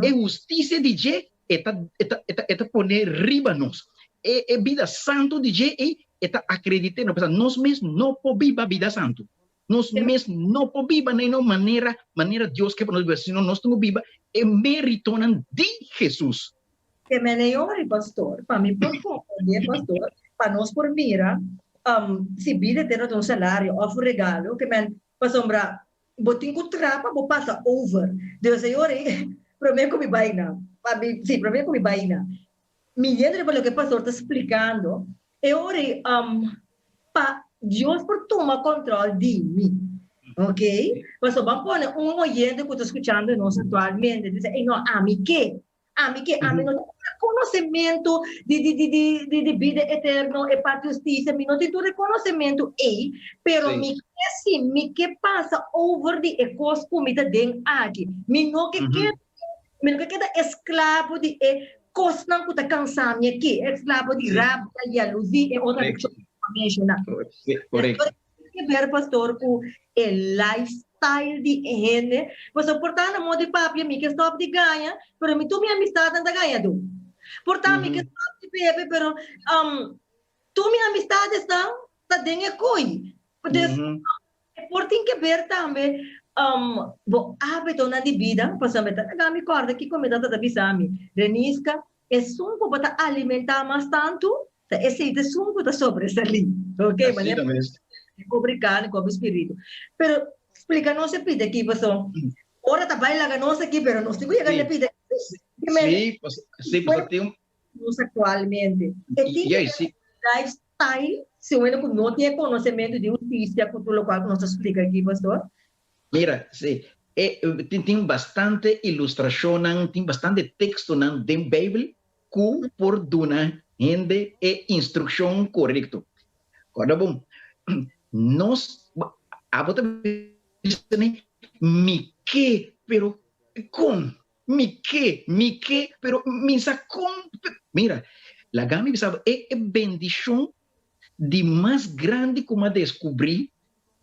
E hustisia di dje e ta e ta e ta e ta pone riba nos. E e bida santu di dje ei e ta akredit'é nos, pasobra nos mes no por biba bida santu. Nos mes no por biba na e manera manera Dios ke pa nos biba, sino nos tin ku biba e meritonan di Hesus. Ke mene yori, pastor, pa mi por komprendé, pastor, pa nos por mira si bida eterno ta un salario òf un regalo, ke men, pasobra Bo tin ku tra pa bo pasa over. Dios señor e prome ku mi bai na, pa mi, si, prome ku mi bai na. Mi yendo riba loke pastor ta splikando, e ora ei pa Dios por tuma control di mi. Ok? Pasobra ban pone un oyente ku ta skuchando nos aktualmente, dice, ey no, ami ke. Ami ke ami no tin rekonosementu di di di di di di bida eterno, e parti hustisia, mi no tin tur rekonosementu ei, pero mi ke si, mi ke pasa over di e kos ku mi ta den aki. Mi no ke keda, mi no ke keda esklabo di e kosnan ku ta kansa mi aki, esklabo di rabia, yaluzi, e otro adikshon ku bo a menshoná. Tin ke ber, pastor, ku e lifestyle di e hende. Pasobra por ta na modo di papia mi ke stop di gaña, pero mi tur mi amistadnan ta gañadó. Por ta mi ke stop di bebe, pero tur mi amistadesnan ta den e kooi. Dus e por tin ke ber tambe bo hábitonan di bida, pasobra mi ta laga mi kòrda kiko mi tata ta bisa mi, Renisca, Esun ku bo ta alimentá mas tantu, ta esei ta esun ku ta sobresalí. Ok, manera kobre karni, kobre spiritu. Pero splika nos e pida aki, paso ora ta bai laga nos aki, pero nos tin ku yega na e pida aki. Sí, sí, paso tin un. Nos aktualmente. E tin ku lifestyle, si un hende ku no tin e konosementu di hustisia ku tur lokual ku nos ta splika aki, pastor. Mira, sí, e tin tin bastante ilustrashonnan, tin bastante tekstonan den Beibel ku por duna hende e instrukshon korekto. Kòrda bon, nos, abo ta bisa mi, mi ke, pero kon? Mi ke, mi ke, pero mi sa kon. Mira, laga mi bisa bo, e bendishon di mas grandi ku mi a deskubrí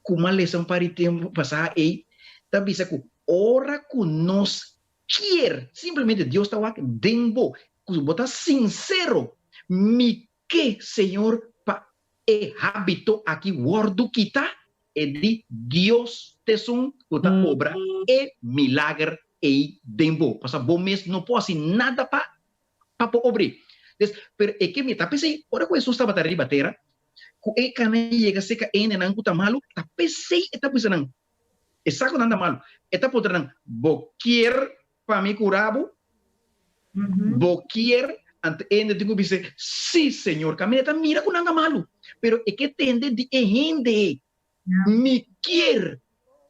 ku mi a lesa un par di tempu pasá ei, ta bisa ku ora ku nos kier, simplemente Dios ta wak den bo, ku bo ta sinsero, mi ke, Señor, pa e hábito aki wòrdu kitá, E di Dios t'esun ku ta obra e milager ei den bo. Pasobra bo mes no por hasi nada pa pa por obr'é. Des, pero e ke mi ta p'esei, ora ku Hesus tabata riba tera, ku e kana yega serka hendenan ku ta malu, ta p'esei e ta bisa nan, E sa ku nan ta malu. E ta puntra nan, Bo kier pa mi kura bo? Bo kier? Anto e hende tin ku bisa, Sí, Señor. Kaminda e ta mira ku nan ta malu, pero e ke tende di e hende, Mi kier.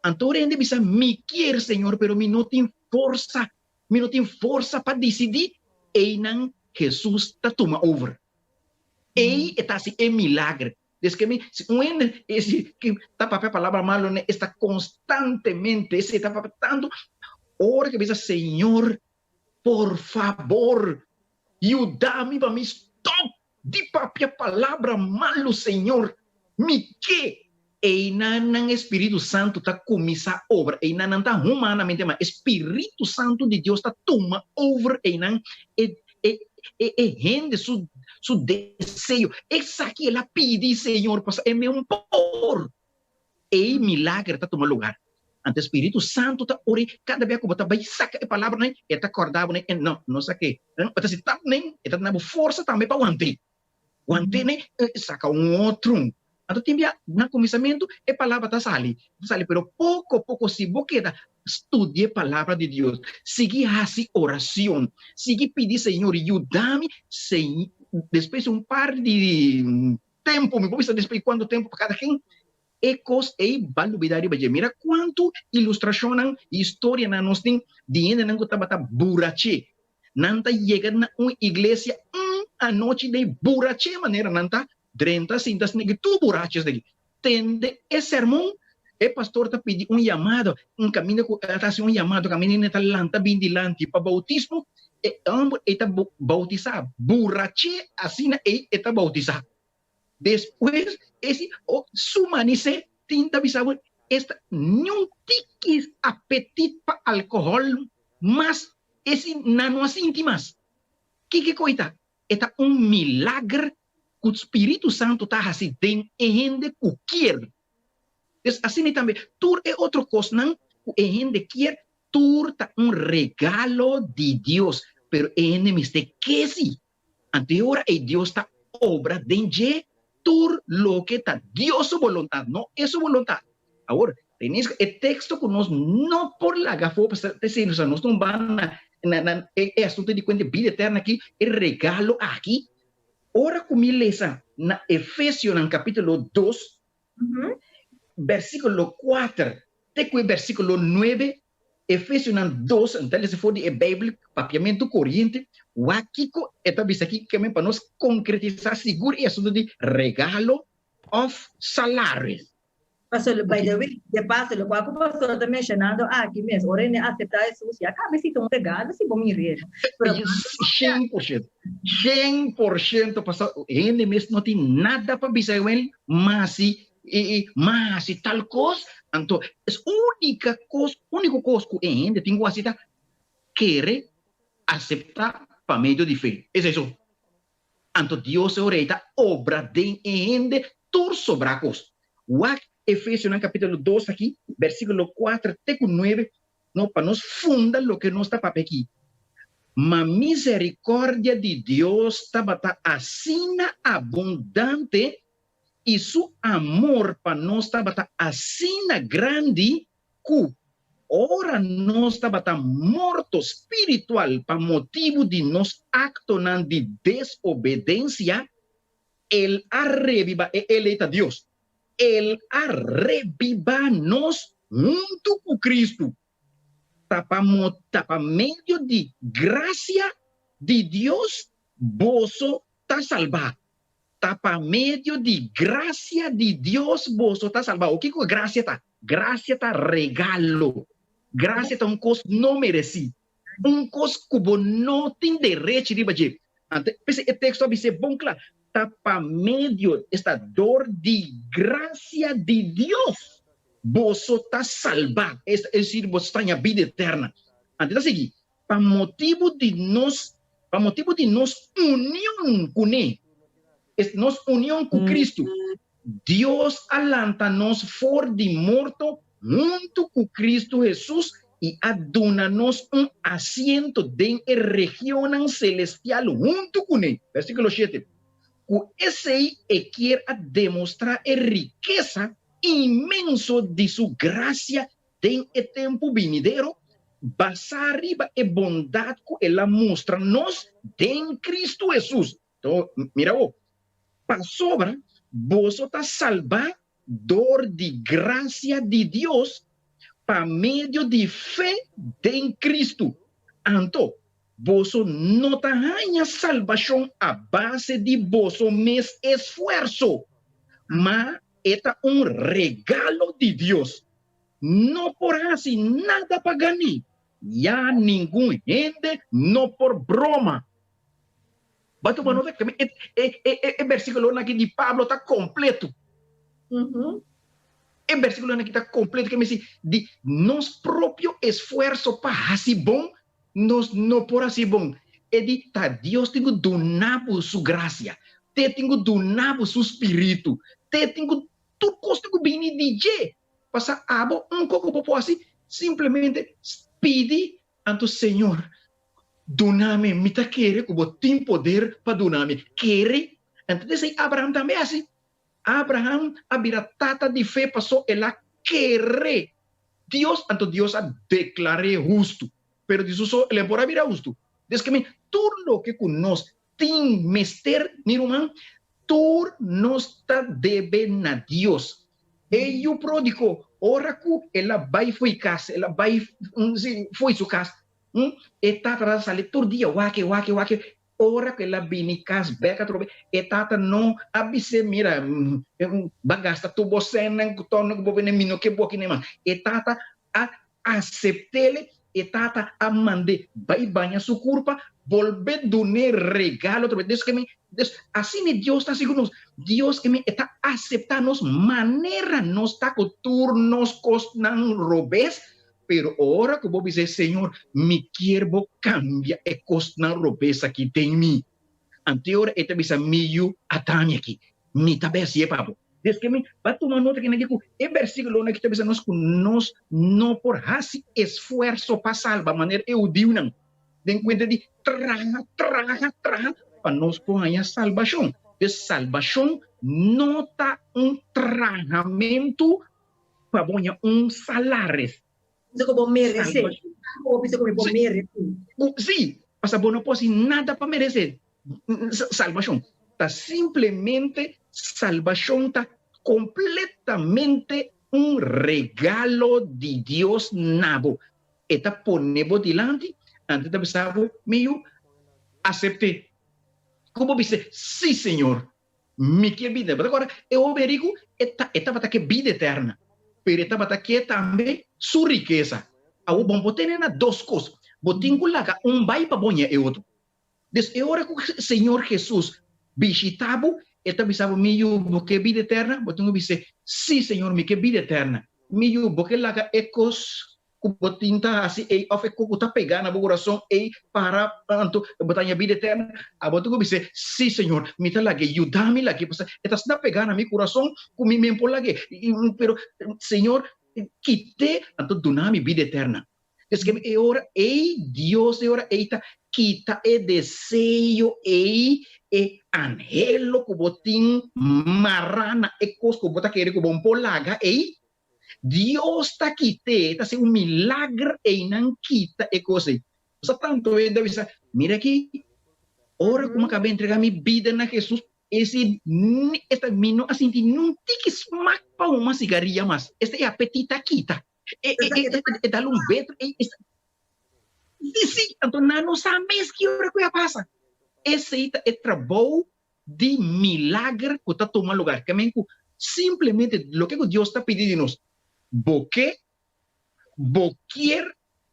Anto ora e hende bisa, Mi kier, Señor, pero mi no tin forsa. Mi no tin forsa pa disidí. Einan Hesus ta tuma over. Ei e ta hasi e milager. Des ke mi, si un hende e si ki ta papia palabra malo ne, e sta konstantemente, esei ta papia tantu, ora ke bisa, Señor, por fabor, yuda mi pa mi stòp di papia palabra malu, Señor, mi ke. Einan nan e Spiritu Santu ta kuminsá obra, einan nan ta humanamente, ma e Spiritu Santu di Dios ta tuma over einan e e e e hende su su deseo. Esaki el a pidi Señor pasobra e meun por. Ei milager ta tuma lugar. Anto e Spiritu Santu ta ora kada bia ku bo ta bai saka e palabranan, e ta kòrda bo, no, no sak'é. Bo ta si tap nen, e ta duna bo forsa tambe pa want'é. Want'é nen, saka un otro. Anto tin bia na kuminsamentu e palabra ta sali, ta sali, pero poko poko si bo keda studia e palabra di Dios, sigui hasi oracion, sigui pidi Señor yuda mi, despues di un par di tempo, mi por bisa despues di cuanto tempo pa cada ken, e cos ey ba lubida riba dje. Mira cuanto ilustracionnan y historianan nos tin di hendenan cu tabata burache. Nan ta yega na un iglesia un anochi den burache manera nan ta drenta sinta snegi tur buraches deki. Tende e sermon, e pastor ta pidi un yamado, un kaminda ku el ta hasi un yamado, kaminda hende ta lanta bin dilanti pa boutismo, e hòmber ei ta boutisá, buraché asina ei e ta boutisá. Despues e si o su manisé tin ta bisa bo esta niun tiki apetit pa alkohòl mas, e si nan no a sinti mas. Kiko ku ei ta? E ta un milager ku Spiritu Santu ta hasi den e hende ku kier. Des asina tambe tur e otro kosnan ku e hende kier, tur ta un regalo di Dios, pero e hende mester ke si. Anto e ora ei Dios ta obra den dje tur loke ta Dios su boluntat, no e su boluntat. Awor, tenis e teksto ku nos no por laga afó, pasobra ta esei, nos no ban na na na e e asunto di kuenta bida eterno aki, e regalo aki. Ora ku mi lesa na Efesionan kapítulo dos, bèrsikulo kuater te ku e bèrsikulo nuebe, Efesionan dos, mi ta lesa for di e Beibel Papiamentu Koriente, wak kiko e ta bisa aki ke men pa nos konkretisá sigur e asunto di regalo òf salario. Pastor, by the way, de paso, locual cu pastor ta mencionando aki mes, ora hende acepta Jesus, ya caba esita un regalo si bo mir'é. Pero 100%, 100%, pastor, hende mes no tin nada pa bisa ewel, mas si, mas si tal cos, anto es unica cos, unico cos cu e hende tin cu haci ta kere acepta pa medio di fe. Esei so. Anto Dios e ora ei ta obra den e hende tur sobrá kos. Wak Efesionan kapítulo dos aki, bèrsikulo kuater te ku nuebe, no, pa nos funda loke nos ta papia aki. Ma miserikòrdia di Dios tabata asina abundante i su amor pa nos tabata asina grandi ku ora nos tabata morto spiritual pa motibu di nos aktonan di desobedensia, El a rebiba, e El ei ta Dios, El a rebiba nos huntu ku Kristu. Ta pa ta pa medio di grasia di Dios boso ta salbá. Ta pa medio di grasia di Dios boso ta salbá. O kiko grasia ta? Grasia ta regalo. Grasia ta un kos no meresí. Un kos ku bo no tin derechi riba dje. Anto, p'esei e teksto a bis'é bon kla, Ta pa medio, esta dor di grasia di Dios, boso ta salbá, es desir, boso ta haña bida eterna. Anto e ta sigui, Pa motibu di nos, pa motibu di nos union kuné, es nos union ku Kristu, Dios a lanta nos for di morto huntu ku Kristu Hesus. i a duna nos un asiento den e regionnan selestial huntu kuné. Versíkulo shete, Ku esei e kier a demostrá e rikesa inmenso di su grasia den e tempu binidero, basá riba e bondat ku el a mustra nos den Kristu Hesus. Mira awor, pasobra boso ta salbá dor di grasia di Dios pa medio di fe den Kristu. Anto, boso no ta haña salbashon a base di boso mes esfuerso, ma e ta un regalo di Dios. No por hasi nada pa gan'é, ya ningun hende no por broma. Ba tuma nota ku e e bersíkulonan aki di Pablo ta kompleto. E bersíkulonan aki ta kompleto ke mester di nos propio esfuerso pa hasi bon, nos no por hasi bon. E di ta Dios tin ku duna bo su grasia, te tin ku duna bo su spiritu, te tin ku tur kos tin ku bini di dje. Pasa abo un kos ku bo por hasi, simplemente pidi anto Señor Duna mi, mi ta kere ku bo tin poder pa duna mi. Kere. Anto esei Abraham tambe hasi. Abraham a bira tata di fe paso el a kere Dios, anto Dios a deklar'é hustu. Pero di su so el e por a bira hustu. Des ke mi, tur loke ku nos tin mester, mi ruman, tur nos ta debe na Dios. E yu pródigo, ora ku el a bai fo'i kas, el a bai fo'i su kas, E tata ta sali tur dia wak-e, wak-e, wak-e. Ora ku el a bini kas bèk atrobe, e tata no a bis'é, Mira, bo a gasta tur bo sènnan ku tòrno ku bo bende, mi no ke bo aki mas. E tata a asept'el, e tata a mand'é bai baña su kurpa, bolbe dun'é regalo atrobe. Des ke mi, des, asina Dios ta hasi ku nos. Dios ke mi, e ta aseptá nos manera nos ta ku tur nos kosnan robes, Pero ora ku bo bisa e Señor, Mi kier bo kambia e kosnan robes aki den mi. Anto e ora e ta bisa, Mi yu, ata mi aki. Mi ta bai hasié pa bo. Des ke mi ba tuma nota kinan ku e bersíkulonan aki ta bisa nos ku nos no por hasi esfuerso pa salba manera e hudiunan den kuenta di traha, traha, traha pa nos por haña salbashon. Des salbashon no ta un trahamentu pa bo haña un salaris. Bisa ku bo meresé. Bo bisa ku bo meresé. Sí, pasobra bo no por hasi nada pa meresé salbashon. Ta simplemente salbashon ta kompletamente un regalo di Dios na bo. E ta pone bo dilanti, anto e ta bisa bo, Mi yu, asept'é. Ku bo bisa, Sí, Señor, Mi ke bida. Bo ta kòrda e hoben riku? E ta e tabata ke bida eterna, pero e tabata ke tambe su rikesa. Awor bo no por tene na dos kos. Bo tin ku laga un bai pa bo ña e otro. Des e ora ku Señor Hesus bishita bo, e ta bisa bo, Mi yu, bo ke bida eterna? Bo tin ku bis'é, Si, Señor, mi ke bida eterna. Mi yu, bo ke laga e kos ku bo tin ta hasi ei òf e ku ku ta pegá na bo kurason ei para anto bo ta haña bida eterno? Abo ta ku bis'é, Sí, Señor, mi ta lag'é, yuda mi lag'é, pasobra e ta asina pegá na mi kurason ku mi men por lag'é. Pero, Señor, kit'é, anto duna mi bida eterna. Des ke e ora ei Dios e ora ei ta kita e deseo ei, e anhelo ku bo tin mará na e kos ku bo ta kere ku bo no por laga ei, Dios ta kit'é, ta hasi un milagro einan kita e kos ei. Sa tantu hende a bisa, mira aki, ora ku mi a kaba entrega mi bida na Hesus, ese esta mi no a sinti niun tiki smak pa huma sigaria mas. Esta e apetit a kita. E e e e dal un beto ei. Si, si, anto nan no sa mes ki ora ku e a pasa. Esei ta e trabou di milager ku ta tuma lugar. Ke men ku simplemente loke ku Dios ta pidi di nos, bo ke, bo kier,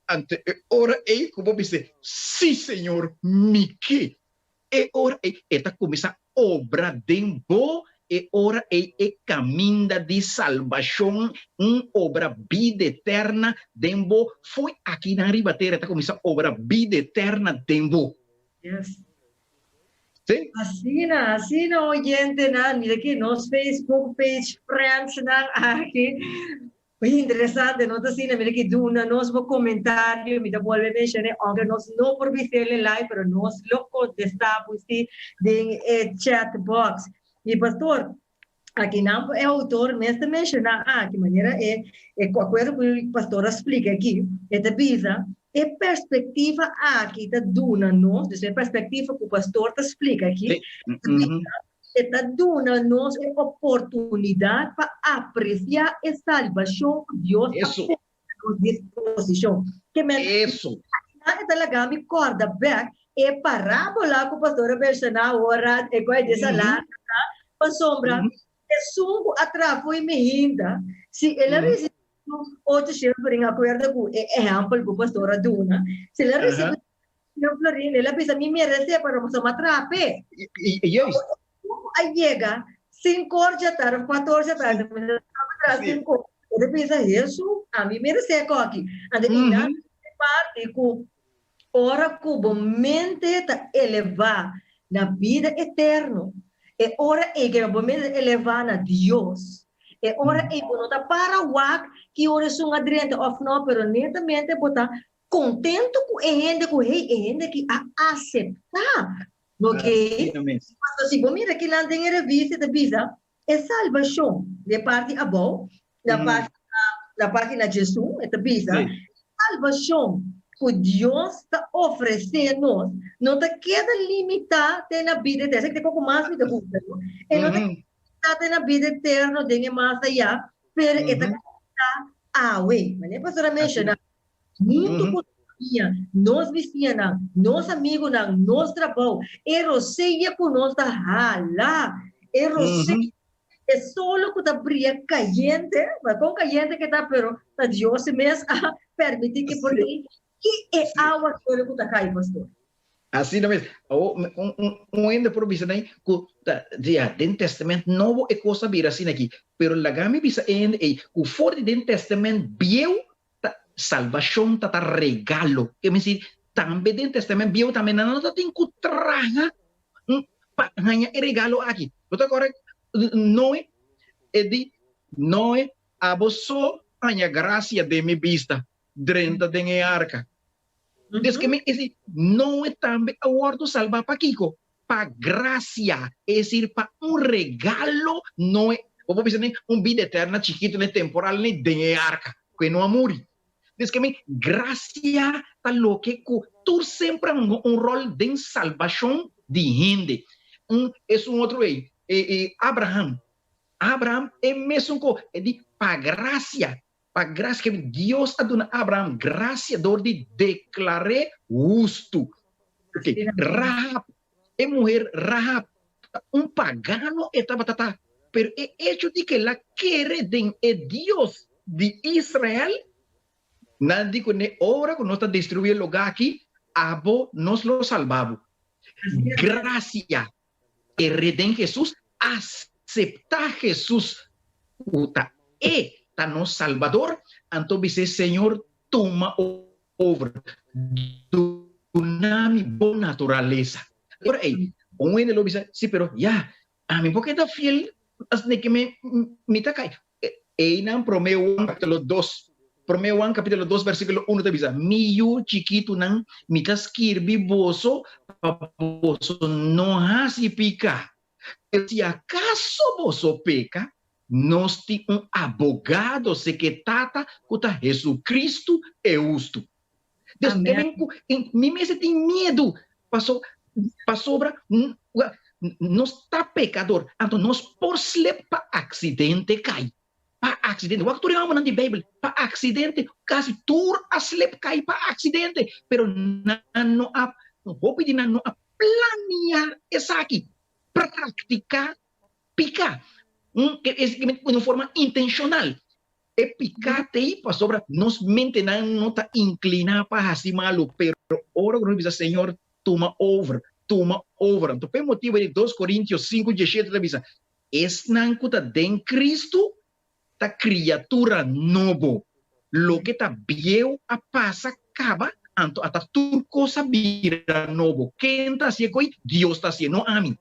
anto e ora ei ku bo bis'é, Sí, Señor, mi ke, e ora ei e ta kuminsá obra den bo, e ora ei e kaminda di salbashon, un obra bida eterna den bo, fo'i akinan riba tera e ta kuminsá obra bida eterna den bo. Yes. Sí. Asina, asina oyentenan, mira aki nos Facebook page friendsnan aki. Interesante, no ta asina? Mira ki duna nos bo comentario, mi ta bolbe menciona, aunke nos no por bisel en live, pero nos lo contesta bo si den e chat box. Mi pastor, aki nan e autor mes ta menciona aki, manera e e acuerdo cu e pastor a splica aki, e ta bisa, e perspectiva aki ta duna nos, dus e perspectiva cu pastor ta splica aki, ta bisa, E ta duna nos e oportunidat pa apresiá e salbashon ku Dios a pone na nos disposishon. Ke men asina e ta laga mi kòrda bèk e parábola ku pastor a menshoná ora e koi di salada ta, pasobra esun ku a traha fo'i mihinda, si el a risibí ocho shen florin, akuerdo ku e ehèmpel ku pastor a duna, si el a risibí Señor Florin, el a bisa, mi meresé, pero boso m'a traha p'e. Juist. Como a yega cincor dja tarde of cuator dja tarde, mi ta traha cincor. El a bisa, Hesu, ami meresé koki. Anto i nan e parti cu ora cu bo mente ta elevá na bida eterno, e ora ei ke bo mente ta elevá na Dios, e ora ei bo no ta para wak ki ora esun a drenta of no, pero netamente bo ta Contento cu e hende cu hey e hende aki a acepta loke Asina mes. Pasobra si bo mira kinan den e revista e ta bisa e salbacion di e parti abou na pagina na pagina diesun e ta bisa salbacion cu Dios ta ofrece nos no ta keda limita te na bida eterno esaki ta e poco mas mi ta gusta no e no ta keda limita te na bida eterno den e mas aya pero e ta keda awe manera pastor a menciona Huntu ku nos famia, nos bisiñanan, nos amigunan, nos trabou, e rosea ku nos ta hala, e rosea, e solo ku ta bria kayente, ma kon kayente ke ta, pero ta Dios mes a permití ke por tin, i e awa solo ku ta kai, pastor. Asina mes. Awor, un hende por bisa nan ku ta, ya, den Testament Nobo e kos a bira asina aki. Pero laga mi bisa e hende ei ku for di den Testament Bieu ta salbashon ta ta regalo. Ke mester tambe den Testament Bieu tambe nan no ta tin ku traha pa haña e regalo aki. Bo ta kòrda Noe? E di, Noe, abo so haña grasia den mi bista, drenta den e arka. Des ke mi esi Noe tambe a wòrdu salbá pa kiko? Pa grasia, es desir pa un regalo Noe, bo por bisa un bida eterna chikitu ne temporal ne den e arka, ku e no a muri. Des ke mi grasia ta loke ku tur semper a hunga un ròl den salbashon di hende. Un esun otro ei, e Abraham, Abraham e mesun ko, e di pa grasia Pa grasia ke Dios a duna Abraham grasia dor di deklar'é hustu. Ok, Rahab, e muher Rahab, ta un pagano e tabata ta, pero e echo di ke el a kere den e Dios di Israel, nan di kuné, Ora ku nos ta destruí e lugá aki, abo nos lo salba bo. Grasia, kere den Hesus, aseptá Hesus ku ta E ta nos Salbador, anto bis'é, Señor, tuma over, duna mi bo naturalesa. Ora ei, un hende lo bisa, Sí, pero ya, ami por keda fiel asina ke mi ta kai. Einan Promé Juan kapítulo dos, Promé Juan kapítulo dos versíkulo uno ta bisa, Mi yu chikitunan, mi ta skirbi boso pa boso no hasi piká. Pero si akaso boso peka, nos tin un abogado seke Tata ku ta Hesukristu e hustu. Des Amèn. ke ku mi mester tin miedu paso pasobra nos ta pekador, anto nos por slep pa aksidente kai. Pa aksidente. Wak tur e hòmbernan di Beibel, pa aksidente, kasi tur a slep kai pa aksidente, pero nan no a, hopi di nan no a plania esaki, praktiká piká, di un forma intenshonal. E piká t'ei pasobra nos mentenan no ta inkliná pa hasi malu, pero ora ku nos bisa, Señor, tuma over, tuma over. Anto p'e motibu ei dos Korintios sinku diesshete ta bisa, Esnan ku ta den Kristu ta kriatura nobo, loke ta bieu a pasa kaba, anto a ta tur kos a bira nobo. Ken ta hasié koi? Dios ta hasié, no ami.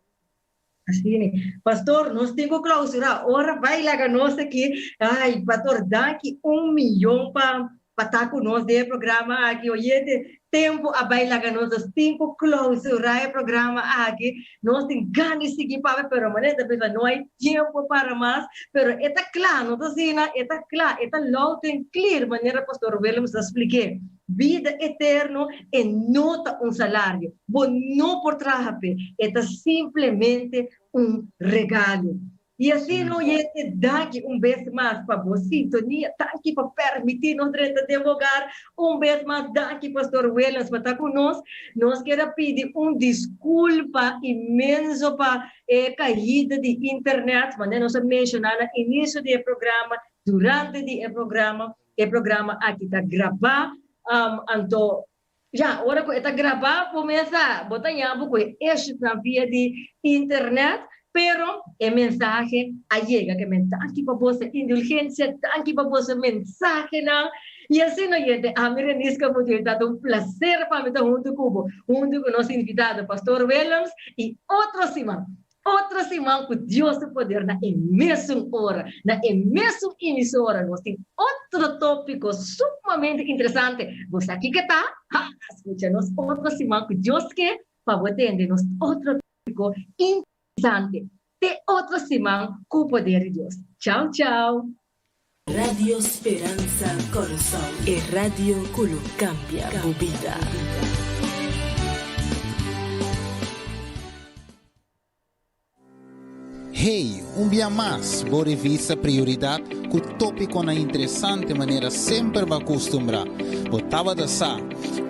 Asina. Pastor, nos tin ku klausurá. Ora bai laga nos aki. Ai, pastor, danki un miyon pa pa ta ku nos den e programa aki. Oyente, tempu a bai laga nos. Nos tin ku klausurá e programa aki. Nos tin gana di sigui papia, pero manera ta bisa no hay tiempo para mas. Pero e ta kla, no ta asina? E ta kla, e ta loud and clear, manera pastor Willems a splik'é. Bida eterno e no ta un salario. Bo no por traha p'e. E ta simplemente un regalo. I asina, oyente, danki un bes mas pa bo sintonia. Danki pa permití nos drenta den bo hogar. Un bes mas, danki Pastor Willems pa ta ku nos. Nos kier a pidi un diskulpa inmenso pa e kaida di internet, manera nos a menshoná na inisio di e programa, durante di e programa. E programa aki ta grabá, anto ya, ora ku e ta grabá bo mes sa, bo ta ña bo ku e issuesnan via di internet, pero e mensahe a yega. Ke men danki pa boso indulgensia, danki pa boso mensahenan. I asina oyente, ami Renisca Mudiel ta ta un placer pa mi ta huntu ku bo, huntu ku nos invitado Pastor Willems i otro siman. Otro siman ku Dios su poder na e mesun ora, na e mesun emisora nos tin otro tópiko sumamente interesante. Bo sa kiko ta? Ha! Skucha nos otro siman ku Dios ke pa bo tende nos otro tópiko interesante. Te otro siman ku poder di Dios. Chau chau! Radio Speransa Kòrsou, e radio ku lo kambia bo bida. Hey, un bia mas bo revista Prioridad cu topiconan interesante manera semper bo a custumbra. Bo tabata sa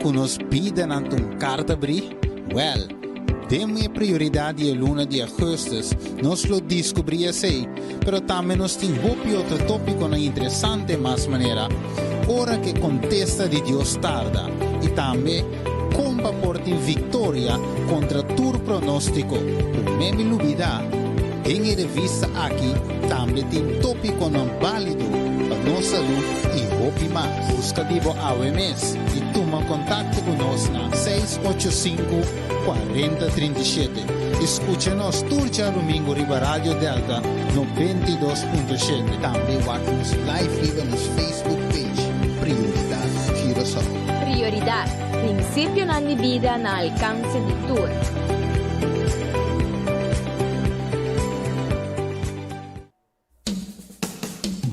cu nos bidanan ta un carta bri? Wel, den e prioridad di e luna di augustus nos lo descubri esey, pero tambe nos tin hopi otro topiconan interesante mas manera Ora ke contesta di Dios tarda y tambe Con pa por tin victoria contra tur pronostico. Prome mi lubida, den e revista aki tambe tin topiconan balido pa nos salud y hopi mas. Busca di bo awe mes y tuma contacto cu nos na 685 4037 y scucha nos tur djarumingo riba Radio Delta 92.7. Tambe wak nos live riba nos Facebook page Prioridad Curaçao. Prioridad, Principionan di bida na alcance di tur.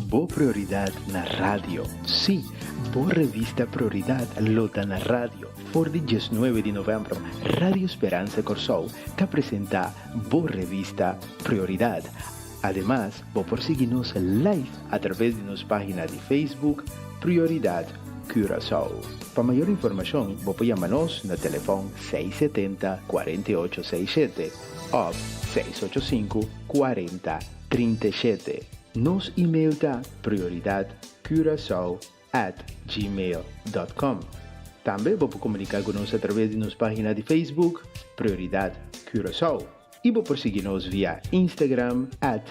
Bo Prioridad na radio. Sí, bo revista Prioridad lo ta na radio. For di diesnuebe di novèmber, Radio Speransa Kòrsou ta presentá bo revista Prioridad. Ademas, bo por sigui nos live a traves di nos página di Facebook Prioridad Curaçao. Pa mayor informashon, bo por yama nos na telefòn 670 48 67 òf 685 40 37. Nos email ta prioridadcuracao at gmail dot com. Tambe bo por komuniká ku nos atraves di nos página di Facebook Prioridad Curaçao i bo por sigui nos via Instagram at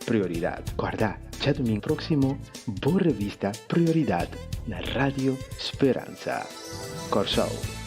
Prioridad. Kòrda, djadumingu próksimo bo revista Prioridad na Radio Speransa Kòrsou.